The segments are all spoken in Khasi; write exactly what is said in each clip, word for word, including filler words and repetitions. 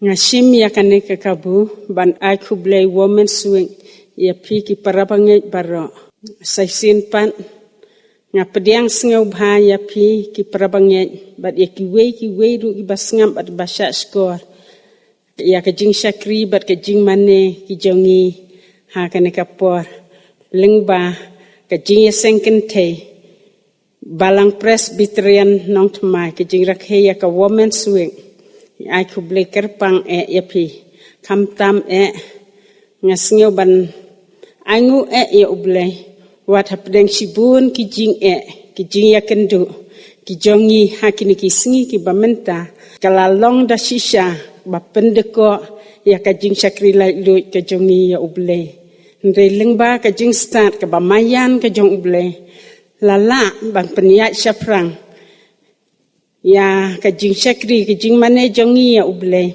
Nga shim ïa kane ka kabu ban ai khublei Women's Week ïa phi ki para bangeit baroh. Sa shisien pat nga pdiang sngewbha ïa phi ki para bangeit bad ïa kiwei kiwei ruh kiba sngap bad ba shah shkor ïa ka jingshakri bad ka jingmane ki jong ngi ha kane ka por lyngba ka jingïaseng kynthei. Balang Presbyterian Nongthymmai, ka jingrakhe ïa ka Women's Week, ngi ai khublei kyrpang eh ïa phi. Khamtam eh, nga sngew ban ai nguh eh ïa U Blei wat hapdeng shibun ki jingeh, ki jingïakynduh ki jong ngi ha kine ki sngi kiba mynta, ka la long da shisha ba pyndkoh ïa ka jingshakri laitluid ka jong ngi ïa U Blei. Hynrei lyngba ka jingstad kaba maïan ka jong U Blei, la lah ban pynïaid shaphrang ïa ka jingshakri, ka jingmane jong ngi ïa U Blei,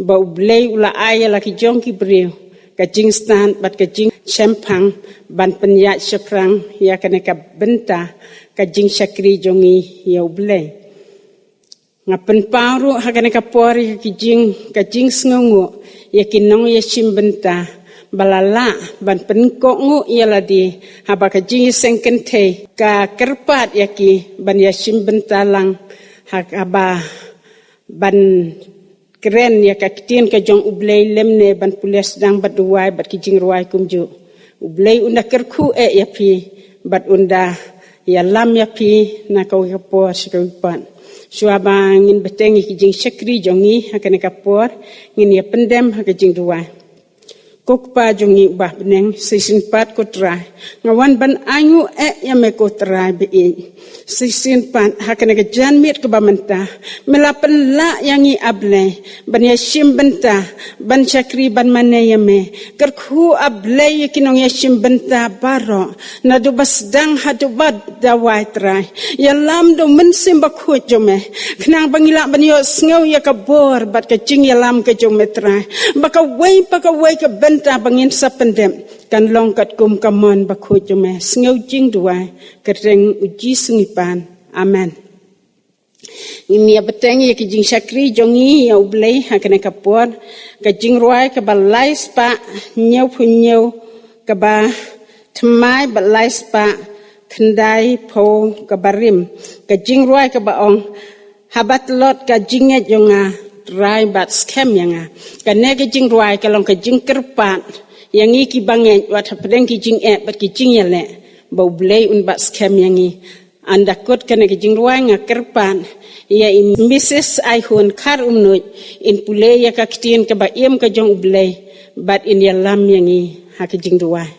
ba U Blei u la ai ïa la ki jong ki briew ka jingstad bad ka jingshemphang ban pynïaid shaphrang ïa kane ka bynta ka jingshakri jong ngi ïa U Blei. Nga pynpaw ruh ha kane ka por ïa ki jing, ka jingsngewnguh ïa ki nongïashim bynta ba la lah ban pynkohnguh ïa lade haba ka jingïaseng kynthei ka kyrpad ïa ki ban ïashim bynta lang, ha kaba ban kren ïa ka ktien ka jong U Blei lymne ban pule sdang bad duwai bad ki jingrwai kumjuh. U Blei un da kyrkhu eh ïa phi bad un da ïalam ïa phi na kawei ka por sha kawei pat. Shuwa ba ngin bteng ïa ki jingshakri jong ngi ha kane ka por, ngin ïa pyndem ha ka jingduwai. Ko Kpa jong ngi uba ha bneng, sa shisien pat ko Trai, nga wan ban ai nguh eh ïa me ko Trai ba ïeit. Sa shisien pat ha kane ka janmiet kaba mynta, me la pynlah ïa ngi A Blei ban ïashim bynta, ban shakri, ban mane ïa me. Kyrkhu A Blei ïa ki nongïashim bynta baroh, naduh ba sdang haduh ba dawai Trai. Ïalam da U Mynsiem Bakhuid jong me, khnang ba ngi lah ban ïohsngew ïa ka bor bad ka jingïalam ka jong me Trai, ba kawei pa kawei ka bynta ba ngin sa pyndep kan long katkum ka mon bakhuid jong me. Sngew jingduwai kyrteng U Jisu ngi pan. Amen. Ngin ïa bteng ïa ki jingshakri jong ngi ïa U Blei ha kane ka por. Ka jingrwai kaba lai spah hynñiewphew hynñiew, kaba thymmai bad lai spah khyndai phew kaba rim. Ka jingrwai kaba ong, haba tlot ka jingngeit jong nga, Trai bat skhem ïa nga. Kane ka jingrwai ka long ka jingkyrpad ïa ngi kiba ngeit wat hapdeng ki jingeh bad ki jingïaleh, ba U Blei un bat skhem ïa ngi. Ynda kut kane ka jingrwai nga kyrpad ïa i Mrs Aihun Kharumnuid, in pule ïa ka ktien kaba im ka jong U Blei bad in ïalam ïa ngi ha ka jingduwai.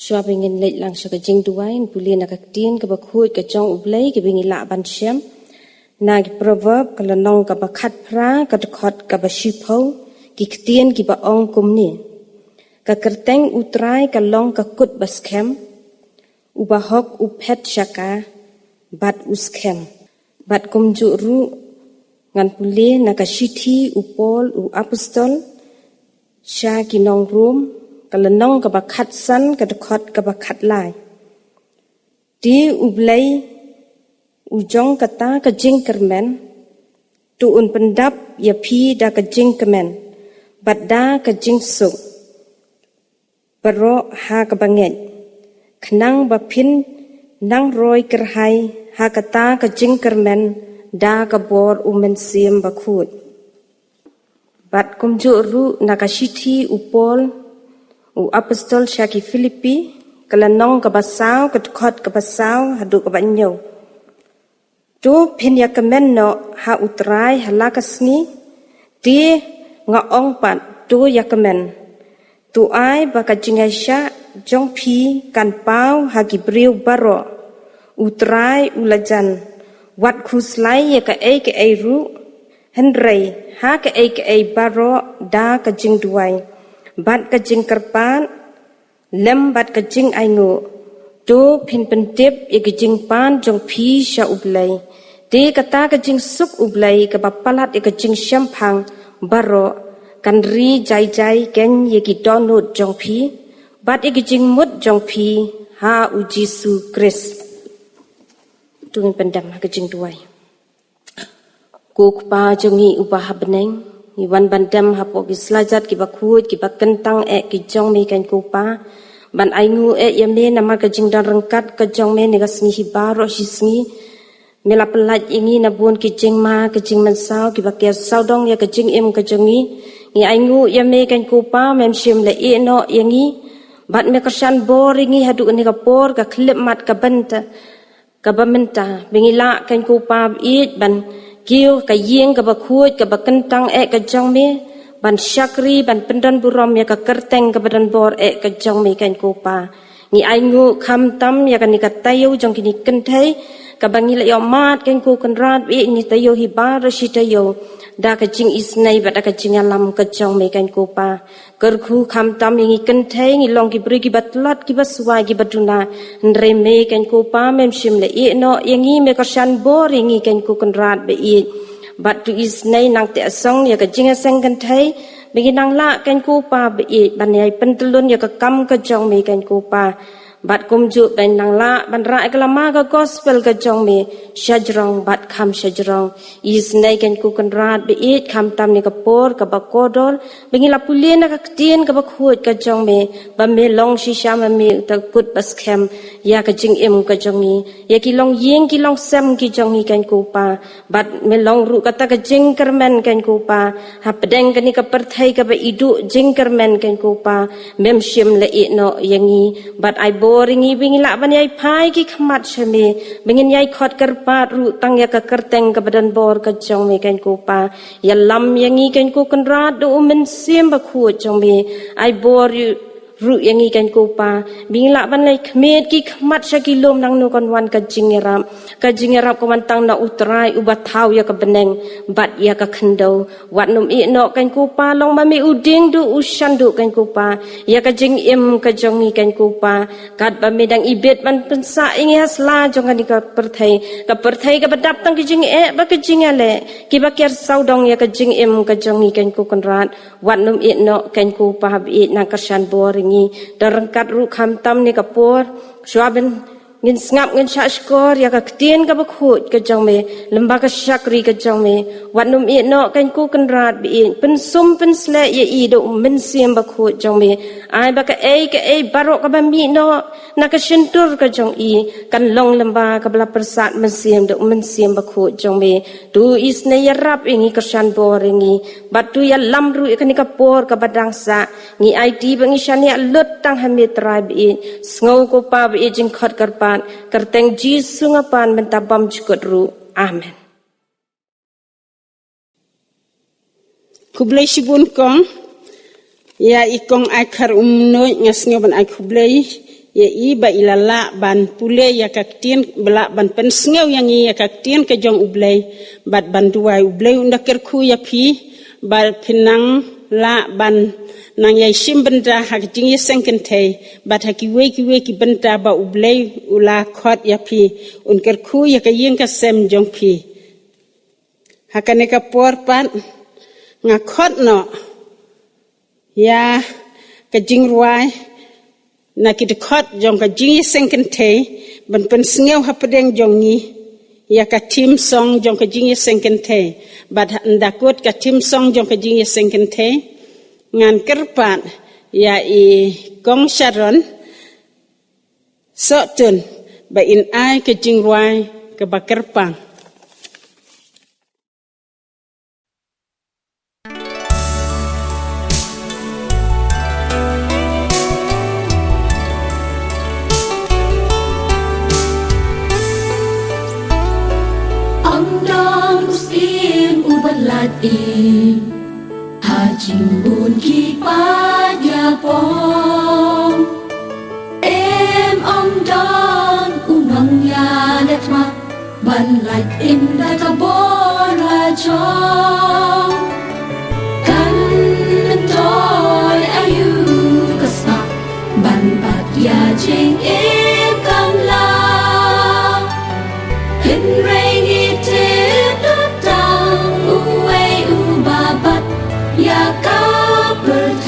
Shuwa ba ngin leit lang sha ka jingduwai, ngin pule na ka ktien kaba khuid ka jong U Blei, kaba ngi lah ban shem na ki Proverb, ka lynnong kaba khatphra, ka dkhot kaba shiphew, ki ktien kiba ong kumne: Ka kyrteng U Trai ka long ka kut ba skhem, u bahok u phet sha ka bad u skhem. Bad kumjuh ruh ngan pule na ka shithi u Paul u apostol sha ki nong Rom, ka lynnong kaba khatsan, ka dkhot kaba khatlai: Te U Blei u jong kata ka jingkyrmen, to un pyndap ïa phi da ka jingkmen bad da ka jingsuk baroh ha kaba ngeit, khnang ba phin nang roi kyrhai ha kata ka jingkyrmen da ka bor U Mynsiem Bakhuid. Bad kumjuh ruh na ka shithi u Paul u apostol sha ki Philippi, ka lynnong kaba saw, ka dkhot kaba saw haduh kaba hynñiew: To phin ïa kmen noh ha U Trai ha la ka sngi. Te nga ong pat, to ïa kmen. To ai ba ka jingïaishah jong phi kan paw ha ki briew baroh. U Trai u la jan, wat khuslai ïa kaei kaei ruh, hynrei ha kaei kaei baroh da ka jingduwai bad ka jingkyrpad lem bad ka jingainguh, to phin pyntip ïa ka jingpan jong phi sha U Blei. Te kata ka jingsuk U Blei kaba palat ïa ka jingshemphang baroh, kan ri jai jai keiñ ïa ki dohnud jong phi bad ïa ka jingmut jong phi ha U Jisu Khrist. To ngin pyndem ha ka jingduwai. Ko Kpa jong ngi uba ha bneng, ngi wan ban dem hapoh ki slajat kiba khuid kiba kyntang eh ki jong me, keiñ ko Pa, ban ainguh eh ïa me namar ka jingdon ryngkat ka jong me ne ka sngi hi baroh shi sngi. Me la pyllait ïa ngi na bun ki jingma, ki jingmynsaw kiba ker sawdong ïa ka jingim ka jong ngi. Ngi ainguh ïa me, keiñ ko Pa, mem shym la ïeh noh ïa ngi bad me kyrshan bor ïa ngi haduh kane ka por ka khyllipmat ka bynta kaba mynta, ba ngi lah, keiñ ko Pa, ba ïeit ban kiew ka ïing kaba khuid kaba kyntang eh ka jong me, ban shakri, ban pyndon burom ïa ka kyrteng kaba don bor eh ka jong me, keiñ ko Pa. Ngi ainguh khamtam ïa kane ka taïew jong kine ki kynthei kaba ngi la ïoh mad, keiñ ko Kynrad ba ïeit, kine ki taïew hi baroh shi taïew da ka jingisynei bad da ka jingïalam ka jong me, keiñ ko Pa. Kyrkhu khamtam ïa ngi kynthei, ngi long ki briew kiba tlot, kiba suwai, kiba duna. Hynrei me, keiñ ko Pa, mem shym la ïeh noh ïa ngi, me kyrshan bor ïa ngi, keiñ ko Kynrad ba ïeit. Bad to isynei nang teh song ïa ka jingïaseng kynthei, ba ngin nang lah, keiñ ko Pa ba ïeit, ban ïai pyntyllun ïa ka kam ka jong me, keiñ ko Pa. Bad kumjuh ban nang lah ban rah ïa ka lama ka gospel ka jong me shajrong bad kham shajrong. Isynei, keiñ ko Kynrad ba ïeit, khamtam ïa ka por kaba kordor, ba ngi la pule na ka ktien kaba khuid ka jong me, ba me long shisha ma me uta u kut ba skhem ïa ka jingim ka jong ngi, ïa ki longïing ki longsem ki jong ngi, keiñ ko Pa. Bad me long ruh kata ka jingkyrmen, keiñ ko Pa, hapdeng kane ka pyrthei kaba iduh jingkyrmen, keiñ ko Pa, mem shym la ïeh noh ïa ngi. Bad ai bor ïa ngi ba ngin lah ban ïai phai ki khmat sha me, ba ngin ïai khot kyrpad ruh tang ïa ka kyrteng kaba don bor ka jong me, keiñ ko Pa. Ïalam ïa ngi, keiñ ko Kynrad, da u Mynsiem Bakhuid jong me. Ai bor ruh ïa ngi, keiñ ko Pa, ba ngin lah ban ïai khmied ki khmat sha ki lum nangno kan wan ka jingïarap. Ka jingïarap ka wan tang na U Trai uba thaw ïa ka bneng bad ïa ka khyndew. Wat nym ïeh noh, keiñ ko Pa, long ma me u dieng duh u shan duh, keiñ ko Pa, ïa ka jingim ka jong ngi, keiñ ko Pa. Katba me dang ibit ban pynsah ïa ngi ha sla jong kane ka pyrthei, ka pyrthei kaba dap tang ki jingeh bad ki jingïaleh kiba ker sawdong ïa ka jingim ka jong ngi, keiñ ko Kynrad. Wat nym ïeh noh, keiñ ko Pa ba ïeit, nang kyrshan bor ïa ngi. Don ryngkat ruh khamtam ne ka por, shuwa ban ngin sngap, ngin shah shkor ïa ka ktien kaba khuid ka jong me, lyngba ka shakri ka jong me. Wat nym ïeh noh, keiñ ko Kynrad ba ïeit, pynsum pynsleh ïa i da u Mynsiem Bakhuid jong me. Ai ba kaei kaei baroh kaba mih noh na ka shyntur ka jong i kan long lyngba kaba la pyrsad mynsiem da u Mynsiem Bakhuid jong me. To isynei ïarap ïa ngi, kyrshan bor ïa ngi. Bad to ïalam ruh ïa kane ka por kaba dang sah. Ngi aiti ba ngi shaniah lut tang ha me, Trai ba ïeit. Sngew, ko Pa ba ïeit, jingkhot kyrpad. Kyrteng Jisu nga pan, mynta bymjukut ruh. Amen. Khublei shibun kong. Ïa i kong Aikhar Umnoi nga sngew ban ai khublei. ïa i ba i la lah ban pule ïa ka ktien, ba lah ban pynsngew ïa ngi ïa ka ktien ka jong U Blei, bad ban duwai. U Blei un da kyrkhu ïa phi ba phin nang lah ban nang ïai shim bynta ha ka jingïaseng kynthei bad ha kiwei kiwei ki bynta ba U Blei u la khot ïa phi. Un kyrkhu ïa ka ïing ka sem jong phi. Ha kane ka por pat nga khot noh ïa ka jingrwai na ki dkhot jong ka jingïaseng kynthei ban pynsngew hapdeng jong ngi ïa ka theme song jong ka jingïaseng kynthei. Bad ynda kut ka theme song jong ka jingïaseng kynthei, ngan kyrpad ïa i Kong Sharon Sohtun ba in ai ka jingrwai kaba kyrpang. Ym don u syiem uba lait im ha jingbun ki paid ïapong. Im ym don u nongïalehthma ban lait im da ka bor lajong. Kan myntoi aïu ka spah ban bat ïa jingim kam lah. Hynrei ngi tip da tang uwei uba bat ïa ka pyrthei.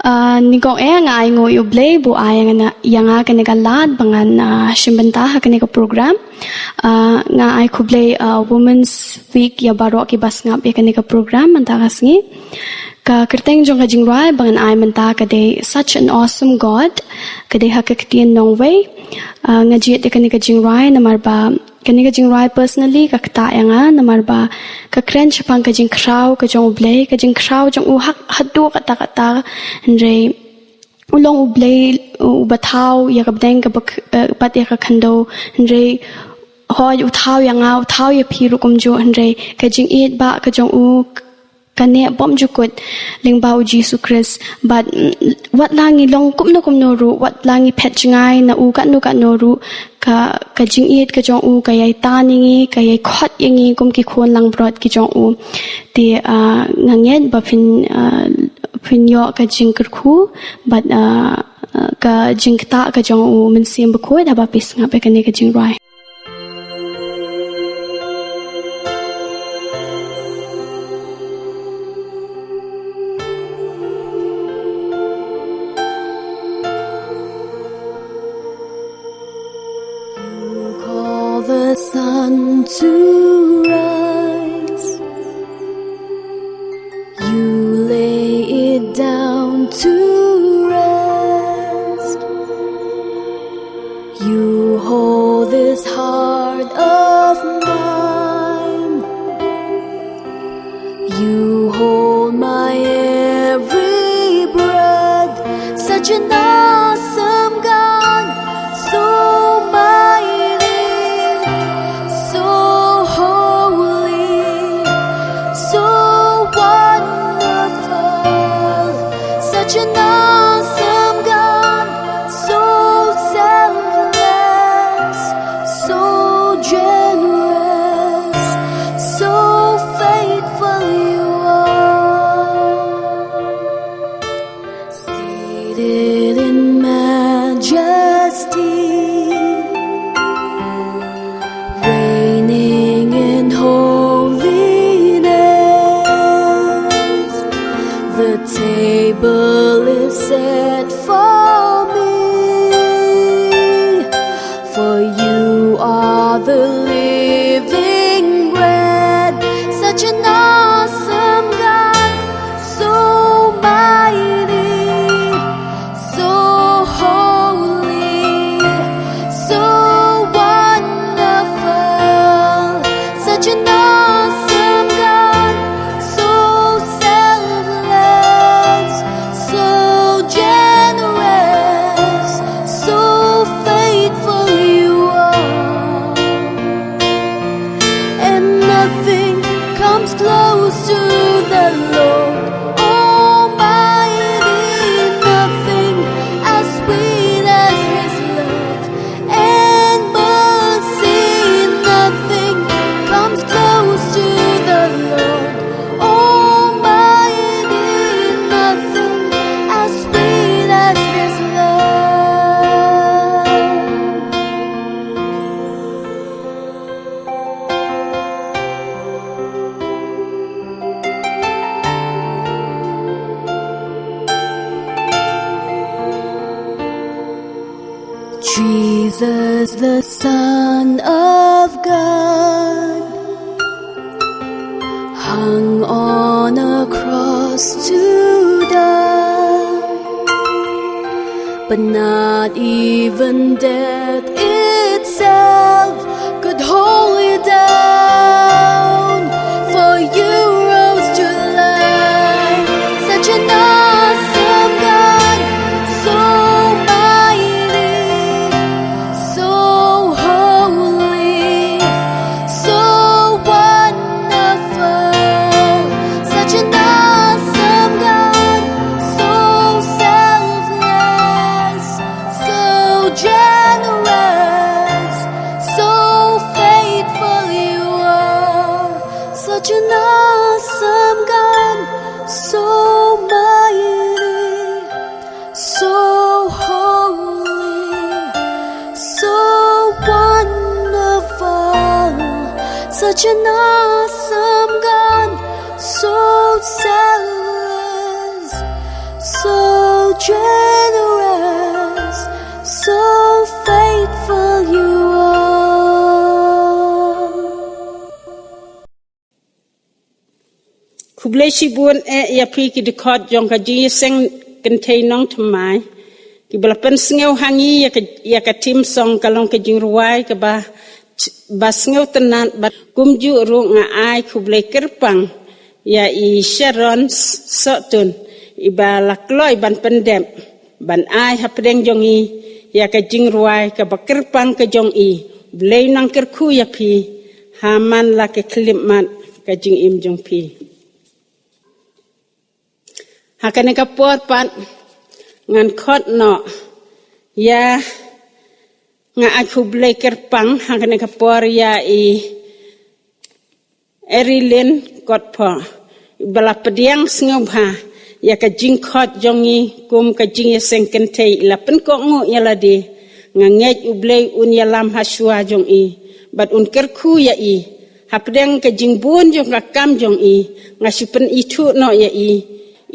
Ah, nyngkong eh nga ai nguh ïa U Blei ba u ai ïa nga, ïa nga kane ka lad ba ngan, ah, shim bynta ha kane ka program. Ah, nga ai khublei, ah, Women's Week ïa baroh kiba sngap ïa kane ka program mynta ka sngi. Ka kyrteng jong ka jingrwai ba ngan ai mynta ka dei Such an Awesome God, ka dei ha ka ktien nongwei. Ah, nga jied ïa kane ka jingrwai namar ba kane ka jingrwai personally ka ktah ïa nga namar ba ka kren shaphang ka jingkhraw ka jong U Blei, ka jingkhraw jong u ha, haduh katta katta, hynrei u long U Blei uba thaw ïa ka bneng kaba k-, eh, bad ïa ka khyndew, hynrei hooid u thaw ïa nga, u thaw ïa phi ruh kumjuh, hynrei ka jingïeit ba ka jong u ka neh bymjukut lyngba U Jisu Khrist. Bad, mm, wat la ngi long kumno kumno ruh, wat la ngi phet jngai na u katno katno ruh, ka, ka jingïeit ka jong u ka ïai tan ïa ngi, ka ïai khot ïa ngi kum ki khun langbrot ki jong u. Te, ah, nga ngeit ba phin, ah, phin ïoh ka jingkyrkhu bad, ah, ah, ka jingktah ka jong U Mynsiem Bakhuid haba phi sngap ïa kane ka jingrwai. You call the sun to rise. You lay it down to rest. You hold this heart of mine. You hold my every breath. Such an awesome God, so mighty, so holy, so wonderful. Such an awesome God, so selfless, so generous, so faithful you are. Seated in majesty, reigning in holiness, the table is set for me. For you are the living bread, such an awesome God, so mighty, so holy, so wonderful, such an awesome God, so selfless, so generous, so faithful you are. And nothing comes close to the Lord Almighty, nothing as sweet as His love and mercy, nothing comes close to the Lord Almighty, nothing as sweet as His love. Jesus, the Son of God, hung on a cross to die, but not even death itself could hold you down, for you rose to life. Such an awesome God, so mighty, so holy, so wonderful, such an awesome God, so selfless, so generous, so faithful you are, such an awesome God, so mighty, so holy, so wonderful, such an awesome God, so selfless, so Generous, so faithful you are. Khublei shibun eh ïa phi ki dkhot jong ka Jingïaseng Kynthei Nongthymmai. Kiba la pynsngew ha ngi ïa ka, ïa ka theme song ka long ka jingrwai kaba, ba sngewtynnat bad kumjuh ruh nga ai khublei kyrpang ïa i Sharon Sohtun iba la kloi ban pyndep ban ai hapdeng jong i ïa ka jingrwai kaba kyrpang ka jong i. U Blei un nang kyrkhu ïa phi ha man la ka khyllipmat ka jingim jong phi. Ha kane ka por pat ngan khot noh ïa, nga ai khublei kyrpang ha kane ka por ïa i Erilyn Kotphoh, ba la pdiang sngewbha ïa ka jingkhot jong ngi kum ka Jingïaseng Kynthei. I la pynkohnguh ïa lade. Nga ngeit U Blei un ïalam ha shuwa jong i bad un kyrkhu ïa i hapdeng ka jingbun jong ka kam jong i. Nga shu pynithuh noh ïa i.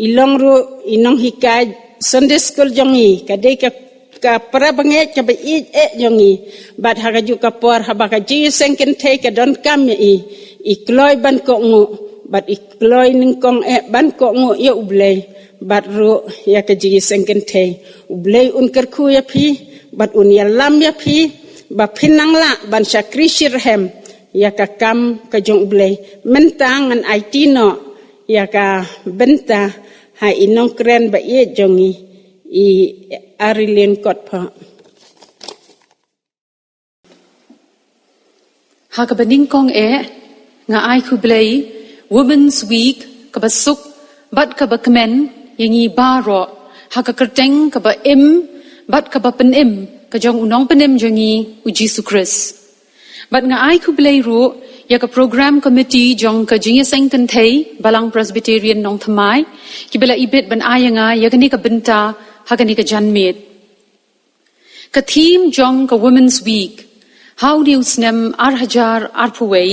I long ruh i nonghikai Sunday school jong i, ka dei ka, ka para bangeit kaba ïeit eh jong i. Bad ha kajuh ka por haba ka Jingïaseng Kynthei ka donkam ïa i, i kloi ban kohnguh bad i kloi nyngkong eh ban kohnguh ïa U Blei bad ruh ïa ka Jingïaseng Kynthei. U Blei un kyrkhu ïa phi bad un ïalam ïa phi ba phin nang lah ban shakri shitrhem ïa ka kam ka jong U Blei. Mynta ngan aiti noh ïa ka bynta ha i nongkren ba ïeit jong i, i Erilyn Kotphoh. Ha kaba nyngkong eh nga ai khublei Women's Week kaba suk bad kaba kmen ïa ngi baroh ha ka kyrteng kaba im bad kaba pynim ka jong u Nongpynim jong ngi, U Jisu Khrist. Bad nga ai khublei ruh ïa ka program committee jong ka Jingïaseng Kynthei Balang Presbyterian Nongthymmai kiba la ibit ban ai ïa nga ïa kane ka bynta ha kane ka janmiet. Ka theme jong ka Women's Week ha une u snem ar hajar arphew wei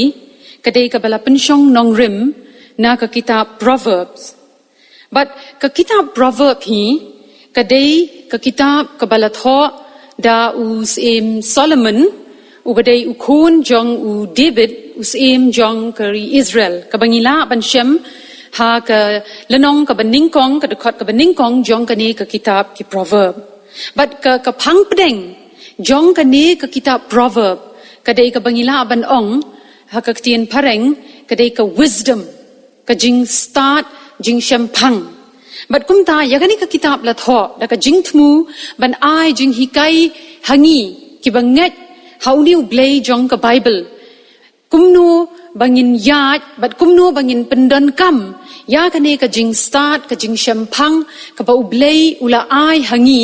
ka dei kaba la pynshong nongrim na ka kitab Proverbs. Bad ka kitab Proverb hi ka dei ka kitab kaba la thoh da u Syiem Solomon, uba dei u khun jong u David, u syiem jong ka ri Israel. Kaba ngi lah ban shem ha ka lynnong kaba nyngkong, ka dkhot kaba nyngkong jong kane ka kitab ki Proverb. Bad ka, ka phang pdeng jong kane ka kitab Proverb ka dei kaba ngi lah ban ong ha ka ktien phareng ka dei ka wisdom, ka jingstad, jingshemphang. Bad kumta ïa kane ka kitab la thoh da ka jingthmu ban ai jinghikai ha ngi kiba ngeit ha une U Blei jong ka Baibl, kumno ba ngin ïaid bad kumno ba ngin pyndonkam ïa kane ka jingstad, ka jingshemphang kaba U Blei u la ai ha ngi.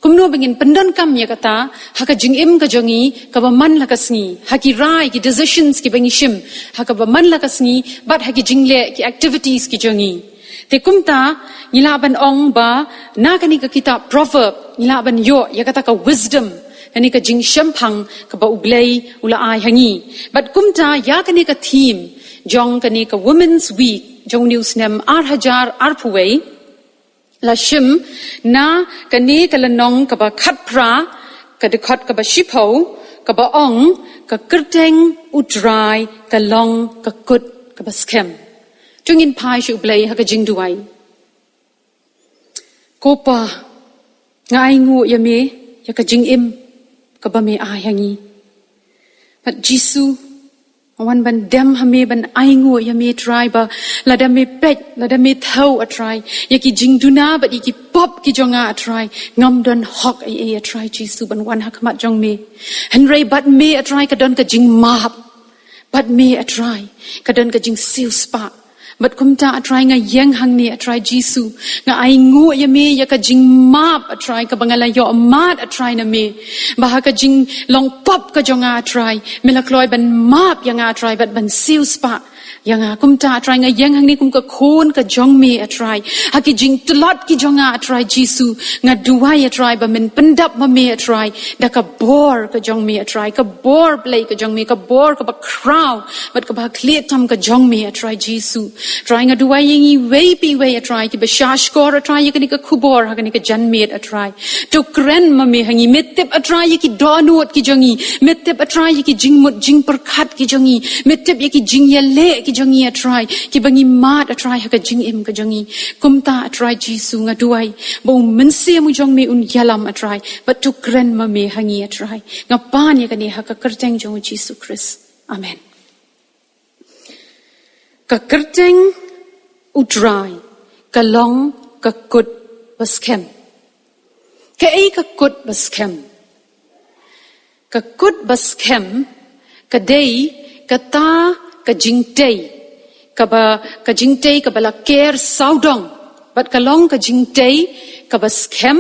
Kumno ba ngin pyndonkam ïa kata ha ka jingim ka jong ngi kaba man la ka sngi, ha ki rai, ki decisions kiba ngi shim ha kaba man la ka sngi, bad ha ki jingleh, ki activities ki jong ngi. Te kumta ngi lah ban ong ba na kane ka kitab Proverb ngi lah ban ïoh ïa kata ka wisdom, kane ka jingshemphang kaba U Blei u la ai ha ngi. Bad kumta ïa kane ka theme jong kane ka Women's Week jong une u snem ar hajar arphew wei la shim na kane ka lynnong kaba khatphra, ka dkhot kaba shiphew, kaba ong, ka kyrteng U Trai ka long ka kut kaba skhem. To ngin phai sha U Blei ha ka jingduwai. Ko Pa, nga ainguh ïa me ïa ka jingim kaba me ai ha ngi. Bad Jisu, nga wan ban dem ha me, ban ainguh ïa me Trai, ba lada me peit, lada me thew A Trai ïa ki jingduna bad ïa ki pop ki jong nga A Trai, ngam don hok ei ei A Trai Jisu ban wan ha khmat jong me. Hynrei bad me A Trai ka don ka jingmap. Bad me A Trai ka don ka jingsiewspah. Bad kumta A Trai nga ïeng hangne A Trai Jisu, nga ainguh ïa me ïa ka jingmap A Trai kaba nga la ïoh mad A Trai na me. Ba ha ka jinglong pop ka jong nga A Trai, me la kloi ban map ïa nga A Trai bad ban siewspah. ïa nga. Kumta, A Trai, nga ïeng hangne kum ka khun ka jong me, A Trai. Ha ki jingtlot ki jong nga, A Trai Jisu, nga duwai, A Trai, ba men pyndap ma me, A Trai, da ka bor ka jong me, A Trai, ka bor Blei ka jong me, ka bor kaba khraw bad kaba khlieh tam ka jong me, A Trai Jisu. Trai, nga duwai ïa ngi iwei pa iwei, A Trai, kiba shahshkor, A Trai, ïa kane ka khubor ha kane ka janmiet, A Trai. To kren ma me ha ngi. Me tip, A Trai, ïa ki dohnud ki jong ngi. Me tip, A Trai, ïa ki jingmut jingpyrkhat ki jong ngi. Me tip ïa ki jingïaleh ki jong ngi, A Trai, kiba ngi mad, A Trai, ha ka jingim ka jong ngi. Kumta, A Trai Jisu, nga duwai ba U Mynsiem u jong me un ïalam, A Trai, bad to kren ma me ha ngi, A Trai. Nga pan ïa kane ha ka kyrteng jong U Jisu Khrist. Amen. Ka kyrteng U Trai ka long ka kut baskhem. Kaei ka kut baskhem? Ka kut baskhem ka dei kata ka jingtei, kaba, ka jingtei kaba la ker sawdong, bad ka long ka jingtei kaba skhem,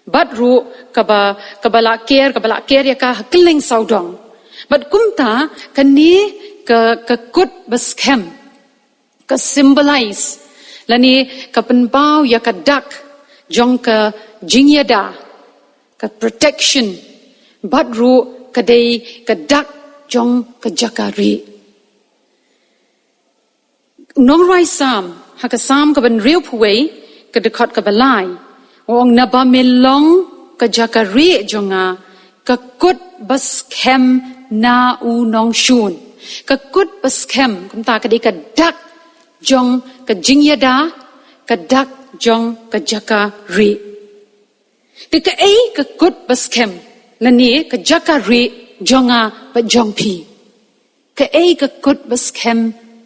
bad ruh kaba, kaba la ker, kaba la ker ïa ka ha kylleng sawdong. Bad kumta, kane ka, ka kut baskhem ka symbolize, lane ka pynpaw ïa ka dak jong ka jingïada, ka protection, bad ruh ka dei ka dak jong ka jaka rieh. U nongrwai Salm, ha ka Salm kaba hynriewphew wei, ka dkhot kaba lai, u ong, naba me long ka jaka rieh jong nga, ka kut baskhem na u nongshun. Ka kut baskhem, kumta ka dei ka dak jong ka jingïada, ka dak jong ka jaka rieh. Te kaei ka kut baskhem, lane ka jaka rieh jong nga bad jong phi? Kaei ka kut baskhem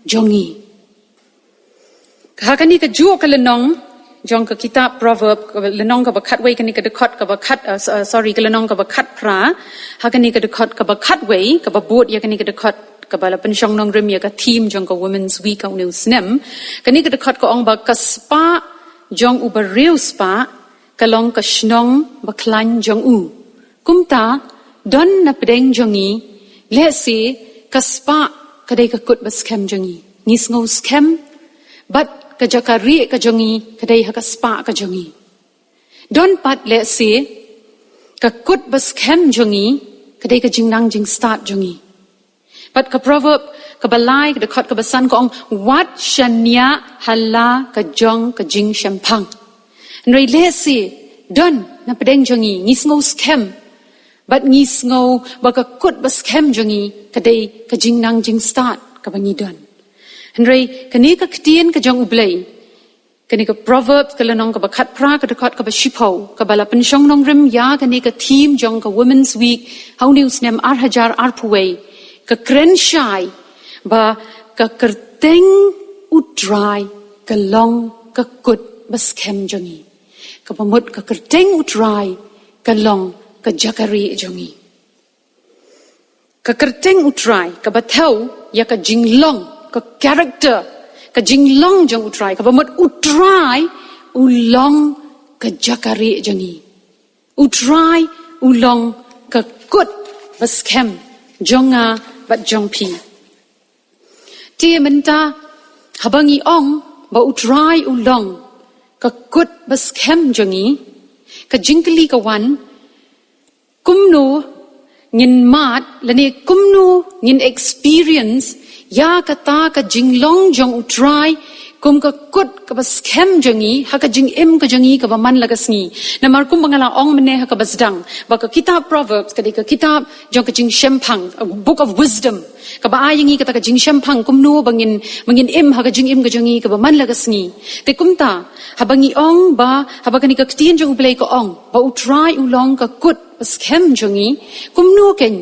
jong ngi? Ha kane kajuh ka lynnong jong ka kitab Proverb, ka lynnong kaba khatwei, kane ka dkhot kaba khat, uh, s-, uh, sorry, ka lynnong kaba khatphra, ha kane ka dkhot kaba khatwei, kaba bud ïa kane ka dkhot kaba la pynshong nongrim ïa ka theme jong ka Women's Week ha une u snem. Kane ka dkhot ka ong ba ka spah jong u bariewspah ka long ka shnong bakhlaiñ jong u. Kumta, don na pdeng jong ngi, lehse ka spah ka dei ka kut baskhem jong ngi. Ngi sngew skhem, bad ka jaka rieh ka jong ngi ka dei ha ka spah ka jong ngi. Don pat lehse ka kut baskhem jong ngi ka dei ka jingnang jingstad jong ngi. Bad ka Proverb kaba lai, ka dkhot kaba san ka ong, wat shaniah ha la ka jong ka jingshemphang. Hynrei lehse don na pdeng jong ngi, ngi sngew skhem, bad ngi sngew ba ka kut baskhem jong ngi ka dei ka jingnang jingstad kaba ngi don. Hynrei kane ka ktien ka jong U Blei, kane ka Proverbs ka lynnong kaba khatphra, ka dkhot kaba shiphew, kaba la pynshong nongrim ïa kane ka theme jong ka Women's Week ha une u snem ar hajar arphew wei, ka kren shai ba ka kyrteng U Trai ka long ka kut baskhem jong ngi. Kaba mut ka kyrteng U Trai ka long ka jaka rieh jong ngi. Ka kyrteng U Trai kaba thew ïa ka jinglong, ka character, ka jinglong jong U Trai, kaba mut U Trai u long ka jaka rieh jong ngi. U Trai u long ka kut baskhem jong nga bad jong phi. Te mynta, haba ngi ong ba U Trai u long ka kut baskhem jong ngi, ka jingkylli ka wan, kumno ngin mad, lane kumno ngin experience ïa kata ka jinglong jong U Trai kum ka kut kaba skhem jong ngi ha ka jingim ka jong ngi kaba man la ka sngi. Namar kumba nga la ong mynne ha kaba sdang, ba ka kitab Proverbs ka dei ka kitab jong ka jingshemphang, a book of wisdom, kaba ai ïa ngi kata ka jingshemphang kumno ba ngin, ba ngin im ha ka jingim ka jong ngi kaba man la ka sngi. Te kumta, haba ngi ong ba, haba kane ka ktien jong U Blei ka ong ba U Trai u long ka kut baskhem jong ngi, kumno kein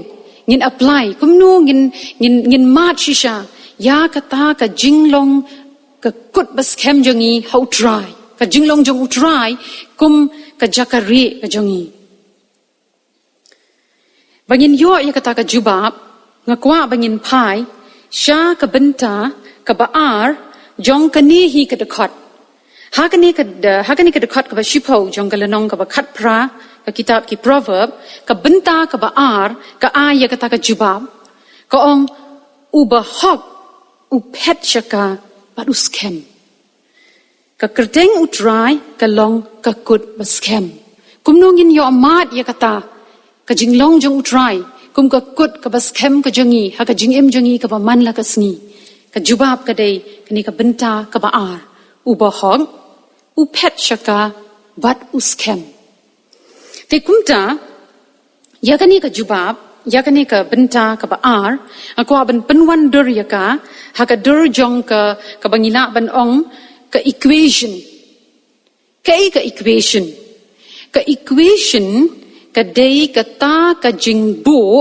ngin apply, kumno ngin, ngin, ngin mad shisha ïa kata ka jinglong, ka kut baskhem jong ngi ha U Trai, ka jinglong jong U Trai kum ka jaka rieh ka jong ngi. Ba ngin ïoh ïa kata ka jubab, nga kwah ba ngin phai sha ka bynta kaba ar jong kane hi ka dkhot. Ha kane ka, ha kane ka dkhot kaba shiphew jong ka lynnong kaba khatphra ka kitab ki Proverb, ka bynta kaba ar ka ai ïa kata ka jubab. Ka ong, u bahok U phet sha ka bad u skhem. Ka kyrteng U Trai ka long ka kut ba skhem. Kumno ngin ïoh mad ïa kata ka jinglong jong U Trai kum ka kut kaba skhem ka jong ngi ha ka jingim jong ngi kaba man la ka sngi? Ka jubab ka dei kane ka bynta kaba ar: u bahok u phet sha ka bad u skhem. Te kumta, ïa kane ka jubab, ïa kane ka bynta kaba ar, nga kwah ban pynwandur ïa ka ha ka dur jong ka, kaba ngi lah ban ong ka equation. Kaei ka equation? Ka equation ka dei kata ka jingbuh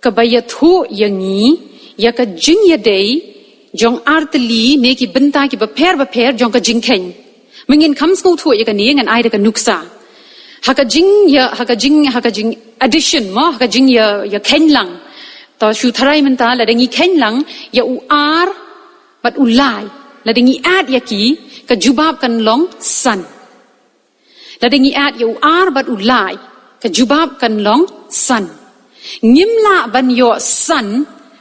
kaba ïathuh ïa ngi ïa ka jingïadei jong artylli ne ki bynta kiba pher bapher jong ka jingkheiñ. Ma ngin kham sngewthuh ïa kane, ngan ai da ka nuksa. Ha ka jingïa, ha ka jing, ha ka jing addition mo, ha ka jingïa, ïa kheiñ lang. To shu tharai mynta, lada ngi kheiñ lang ïa u ar bad u lai, lada ngi add ïa ki, ka jubab kan long san. Lada ngi add ïa u ar bad u lai, ka jubab kan long san. Ngim lah ban ïoh san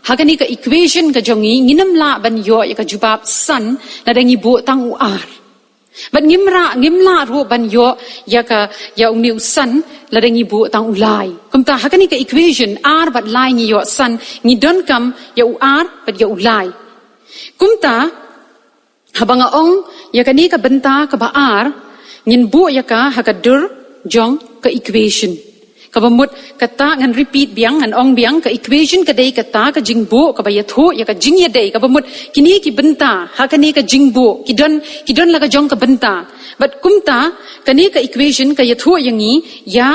ha kane ka equation ka jong ngi, ngim lah ban ïoh ïa ka jubab san lada ngi buh tang u ar. Bad ngim lah, ngim lah ruh ban ïoh ïa ka, ïa une u san lada ngi buh tang u lai. Kumta ha kane ka equation, ar bad lai ngi ïoh san, ngi donkam ïa u ar bad ïa u lai. Kumta, haba nga ong ïa kane ka bynta kaba ar, ngin buh ïa ka ha ka dur jong ka equation. Kaba mut kata, ngan repeat biang, ngan ong biang, ka equation ka dei kata ka jingbuh kaba ïathuh ïa ka jingïadei. Kaba mut kine ki bynta ha kane ka jingbuh ki don, ki don la ka jong ka bynta. Bad kumta kane ka equation ka ïathuh ïa ngi ïa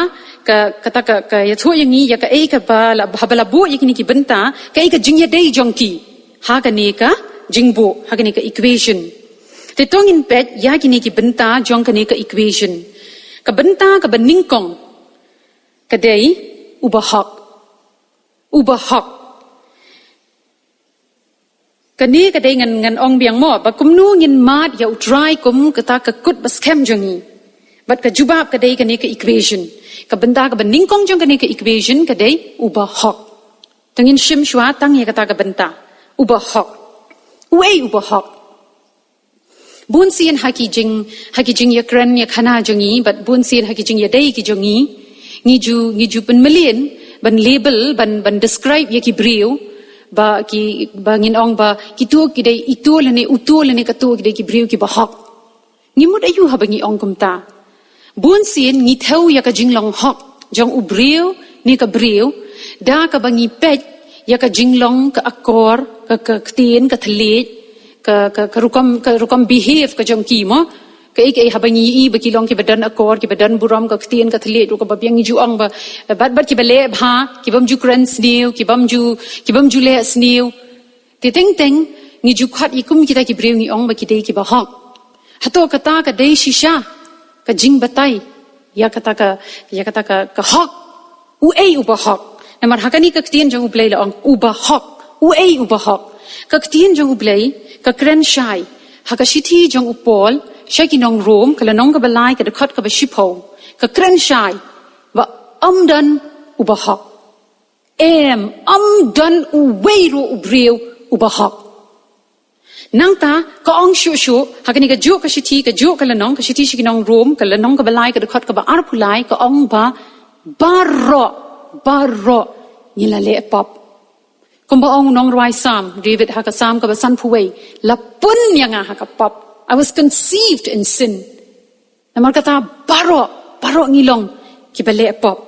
ka, kata ka, ka ïathuh ïa ngi ïa kaei kaba la, haba la buh ïa kine ki bynta, kaei ka jingïadei jong ki ha kane ka jingbuh, ha kane ka equation. Te to ngin peit ïa kine ki bynta jong kane ka equation. Ka bynta kaba nyngkong ka dei u bahok. U bahok. Kane ka dei, ngan, ngan ong biang mo, ba kumno ngin mad ïa U Trai kum kata ka kut ba skhem jong ngi. Bad ka jubab ka dei kane ka equation. Ka bynta kaba nyngkong jong kane ka equation ka dei u bahok. To ngin shim shuwa tang ïa kata ka bynta. U bahok. Uei u bahok? Bun sien ha ki jing, ha ki jingïakren ïakhana jong ngi, bad bun sien ha ki jingïadei ki jong ngi, ngi ju, ngi ju pynmlien ban label, ban, ban describe ïa ki briew, ba ki, ba ngin ong ba kito ki dei ito lane uto lane kato ki dei ki briew ki bahok. Ngi mut aïu haba ngi ong kumta? Bun sien ngi thew ïa ka jinglong hok jong u briew ne ka briew da kaba ngi peit ïa ka jinglong, ka akor, ka, ka ktien, ka thylliej, ka, ka, ka rukom, ka rukom behave ka jong ki mo. Kaei kaei haba ngi ïohi ba ki long kiba don akor, kiba don burom, ka ktien, ka thylliej ruh kaba biang, ngi ju ong ba, bad, bad kiba leh bha, kibym ju kren sniew, kibym ju, kibym ju leh sniew. Te teng teng ngi ju khot ïa kum kita ki briew, ngi ong ba ki dei ki bahok. Hato kata ka dei shisha ka jingbatai ïa kata ka, ïa kata ka, ka hok? Uei u bahok? Namar ha kane ka ktien jong U Blei la ong u bahok. Uei u bahok? Ka ktien jong U Blei ka kren shai ha ka shithi jong u Paul sha ki nong Rom, ka lynnong kaba lai, ka dkhot kaba shiphew, ka kren shai ba ym don u bahok. Em, ym don uwei ruh u briew u bahok. Nangta ka ong shuh shuh ha kane kajuh ka shithi, kajuh ka lynnong, ka shithi sha ki nong Rom, ka lynnong kaba lai, ka dkhot kaba arphew lai, ka ong ba baroh, baroh ngi la leh pop. Kumba ong u nongrwai Salm David ha ka Salm kaba sanphew wei, la pun ïa nga ha ka pop. I was conceived in sin. Namar kata baroh, baroh ngi long kiba leh pop.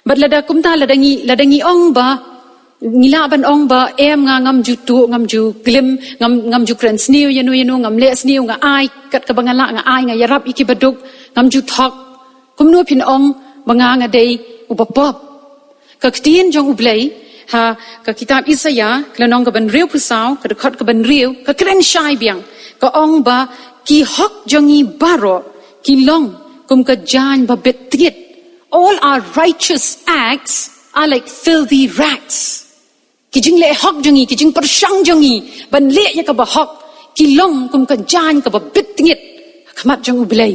Bad lada kumta, lada ngi, lada ngi ong ba, ngi lah ban ong ba, em, nga ngam ju tuh, ngam ju klim, ngam, ngam ju kren sniew ïano ïano, ngam leh sniew, nga ai kat kaba nga lah, nga ai, nga ïarap ïa kiba duk, ngam ju thok. Kumno phin ong ba nga nga dei uba pop? Ka ktien jong U Blei ha ka kitab Isaïah, ka lynnong kaba hynriewphew saw, ka dkhot kaba hynriew, ka kren shai biang, ka ong ba ki hok jong ngi baroh ki long kum ka jaiñ ba bit tngit. All our righteous acts are like filthy rags. Ki jingleh hok jong ngi, ki jingpyrshang jong ngi ban leh ïa kaba hok, ki long kum ka jaiñ kaba bit tngit ha khmat jong U Blei.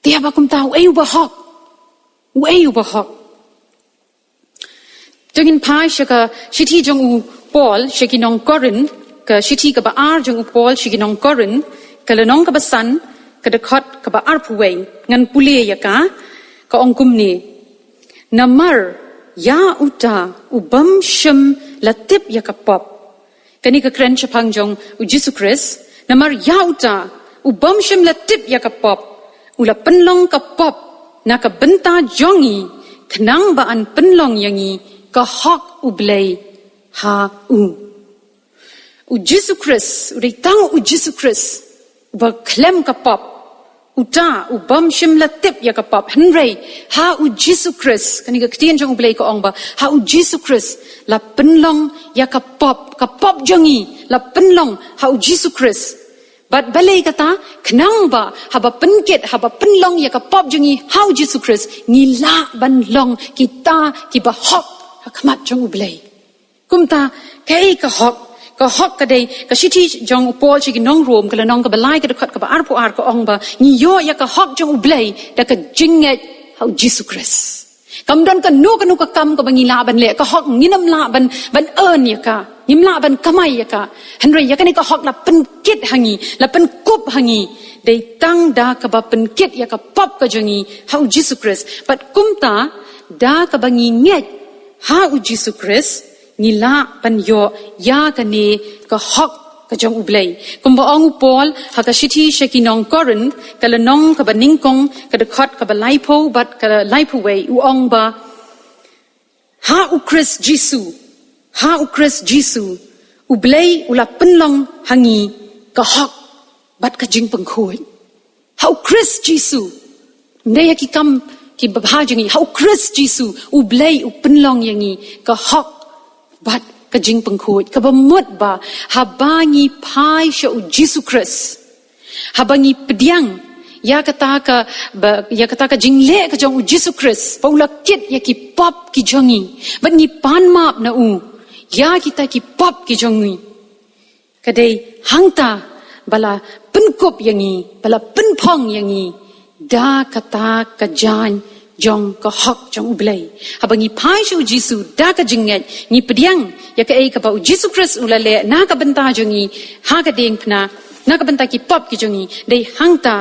Te haba kumta, uei u bahok? Uei u bahok? To ngin phai sha ka shithi jong u, Paul sha ki nong Korinth, ka shithi kaba ar jong u Paul sha ki nong Korinth, ka lynnong kaba san, ka dkhot kaba arphew wei, ngan pule ïa ka, ka ong kumne. Namar ïa uta u bym shym la tip ïa ka pop. Kane ka kren shaphang jong u Jisu Khrist, namar ïa uta u bym shym la tip ïa ka pop, u la pynlong ka pop na ka bynta jong ngi, khnang ba yn pynlong ïa ngi ka hok U Blei ha u. U Jisu Khrist, u dei tang u Jisu Khrist uba khlem ka pop. Uta u bym shym la tip ïa ka pop, hynrei ha u Jisu Khrist, kane ka ktien jong U Blei ka ong ba ha u Jisu Khrist la pynlong ïa ka pop, ka pop jong ngi la pynlong ha u Jisu Khrist. Bad balei kata? Khnang ba haba pynkit, haba pynlong ïa ka pop jong ngi ha u Jisu Khrist, ngi lah ban long kita kiba hok ha khmat jong U Blei. Kumta, kaei ka hok? Ka hok ka dei, ka shithi jong u Paul sha ki nong Rom, ka lynnong kaba lai, ka dkhot kaba arphew ar, ka ong ba ngi ïoh ïa ka hok jong U Blei da ka jingngeit ha u Jisu Khrist. Kam don kano kano ka kam kaba ngi lah ban leh, ka hok ngim lah ban, ban earn ïa ka, ngim lah ban kamai ïa ka. Hynrei ïa kane ka hok la pynkit ha ngi, la pynkup ha ngi, dei tang da kaba pynkit ïa ka pop ka jong ngi ha u Jisu Khrist. Bad kumta, da kaba ngi ngeit ha u Jisu Khrist, ngi lah ban ïoh ïa kane ka hok ka jong U Blei. Kumba ong u Paul ha ka shithi sha ki nong Korinth, ka lynnong kaba nyngkong, ka dkhot kaba laiphew bad ka laiphew wei, u ong ba ha u Khrist Jisu, ha u Khrist Jisu, U Blei u la pynlong ha ngi ka hok bad ka jingpynkhuid. Ha u Khrist Jisu. Ym dei ha ki kam kiba bha jong ngi. Ha u Khrist Jisu, U Blei u pynlong ïa ngi ka hok bad ka jingpynkhuid. Kaba mut ba haba ngi phai sha u Jisu Khrist, haba ngi pdiang ïa kata ka, ba, ïa kata ka jingleh ka jong u Jisu Khrist, ba u la kit ïa ki pop ki jong ngi, bad ngi pan map na u ïa kita ki pop ki jong ngi. Ka dei hangta ba la pynkup ïa ngi, ba la pynphong ïa ngi da kata ka jaiñ jong ka hok jong U Blei. Haba ngi phai sha u Jisu da ka jingngeit, ngi pdiang ïa kaei kaba u Jisu Khrist u la leh na ka bynta jong ngi ha ka diengphna, na ka bynta ki pop ki jong ngi, dei hangta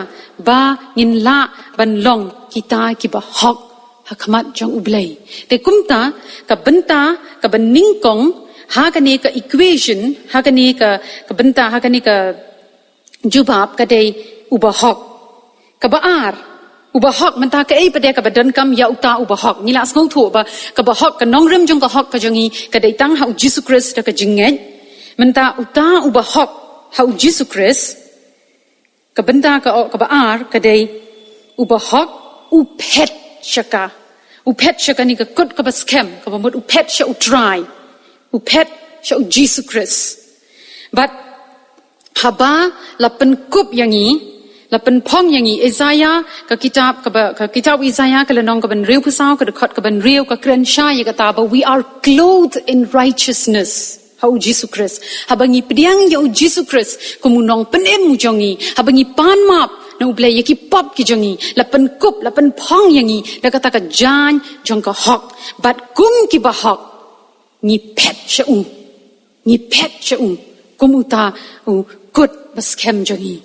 ba ngin lah ban long kita kiba hok ha khmat jong U Blei. Te kumta, ka bynta kaba nyngkong ha kane ka equation, ha kane ka, ka bynta, ha kane ka jubab, ka dei uba hok. Kaba ar, uba hok, mynta kaei pat de kaba donkam ïa uta uba hok? Ngi la sngewthuh ba kaba hok, ka nongrim jong ka hok ka jong ngi ka dei tang ha u Jisu Khrist da ka jingngeit. Mynta uta uba hok ha u Jisu Khrist, ka bynta ka, kaba ar ka dei uba hok u phet sha ka. U phet sha kane ka kut kaba skhem, kaba mut u phet sha U Trai. U phet sha u Jisu Khrist. Bad haba la pynkup ïa ngi, la pynphong ïa ngi, Isaiah, ka kitab kaba, ka kitab Isaiah, ka lynnong kaba hynriewphew saw, ka dkhot kaba hynriew, ka kren shai ïa kata ba we are clothed in righteousness ha u Jisu Khrist. Haba ngi pdiang ïa u Jisu Khrist kum u nongpynim u jong ngi, haba ngi pan map na U Blei ïa ki pop ki jong ngi, la pynkup, la pynphong ïa ngi da kata ka jaiñ jong ka hok. Bad kum kiba hok, ngi phet sha u. Ngi phet sha u kum uta u kut ba skhem jong ngi.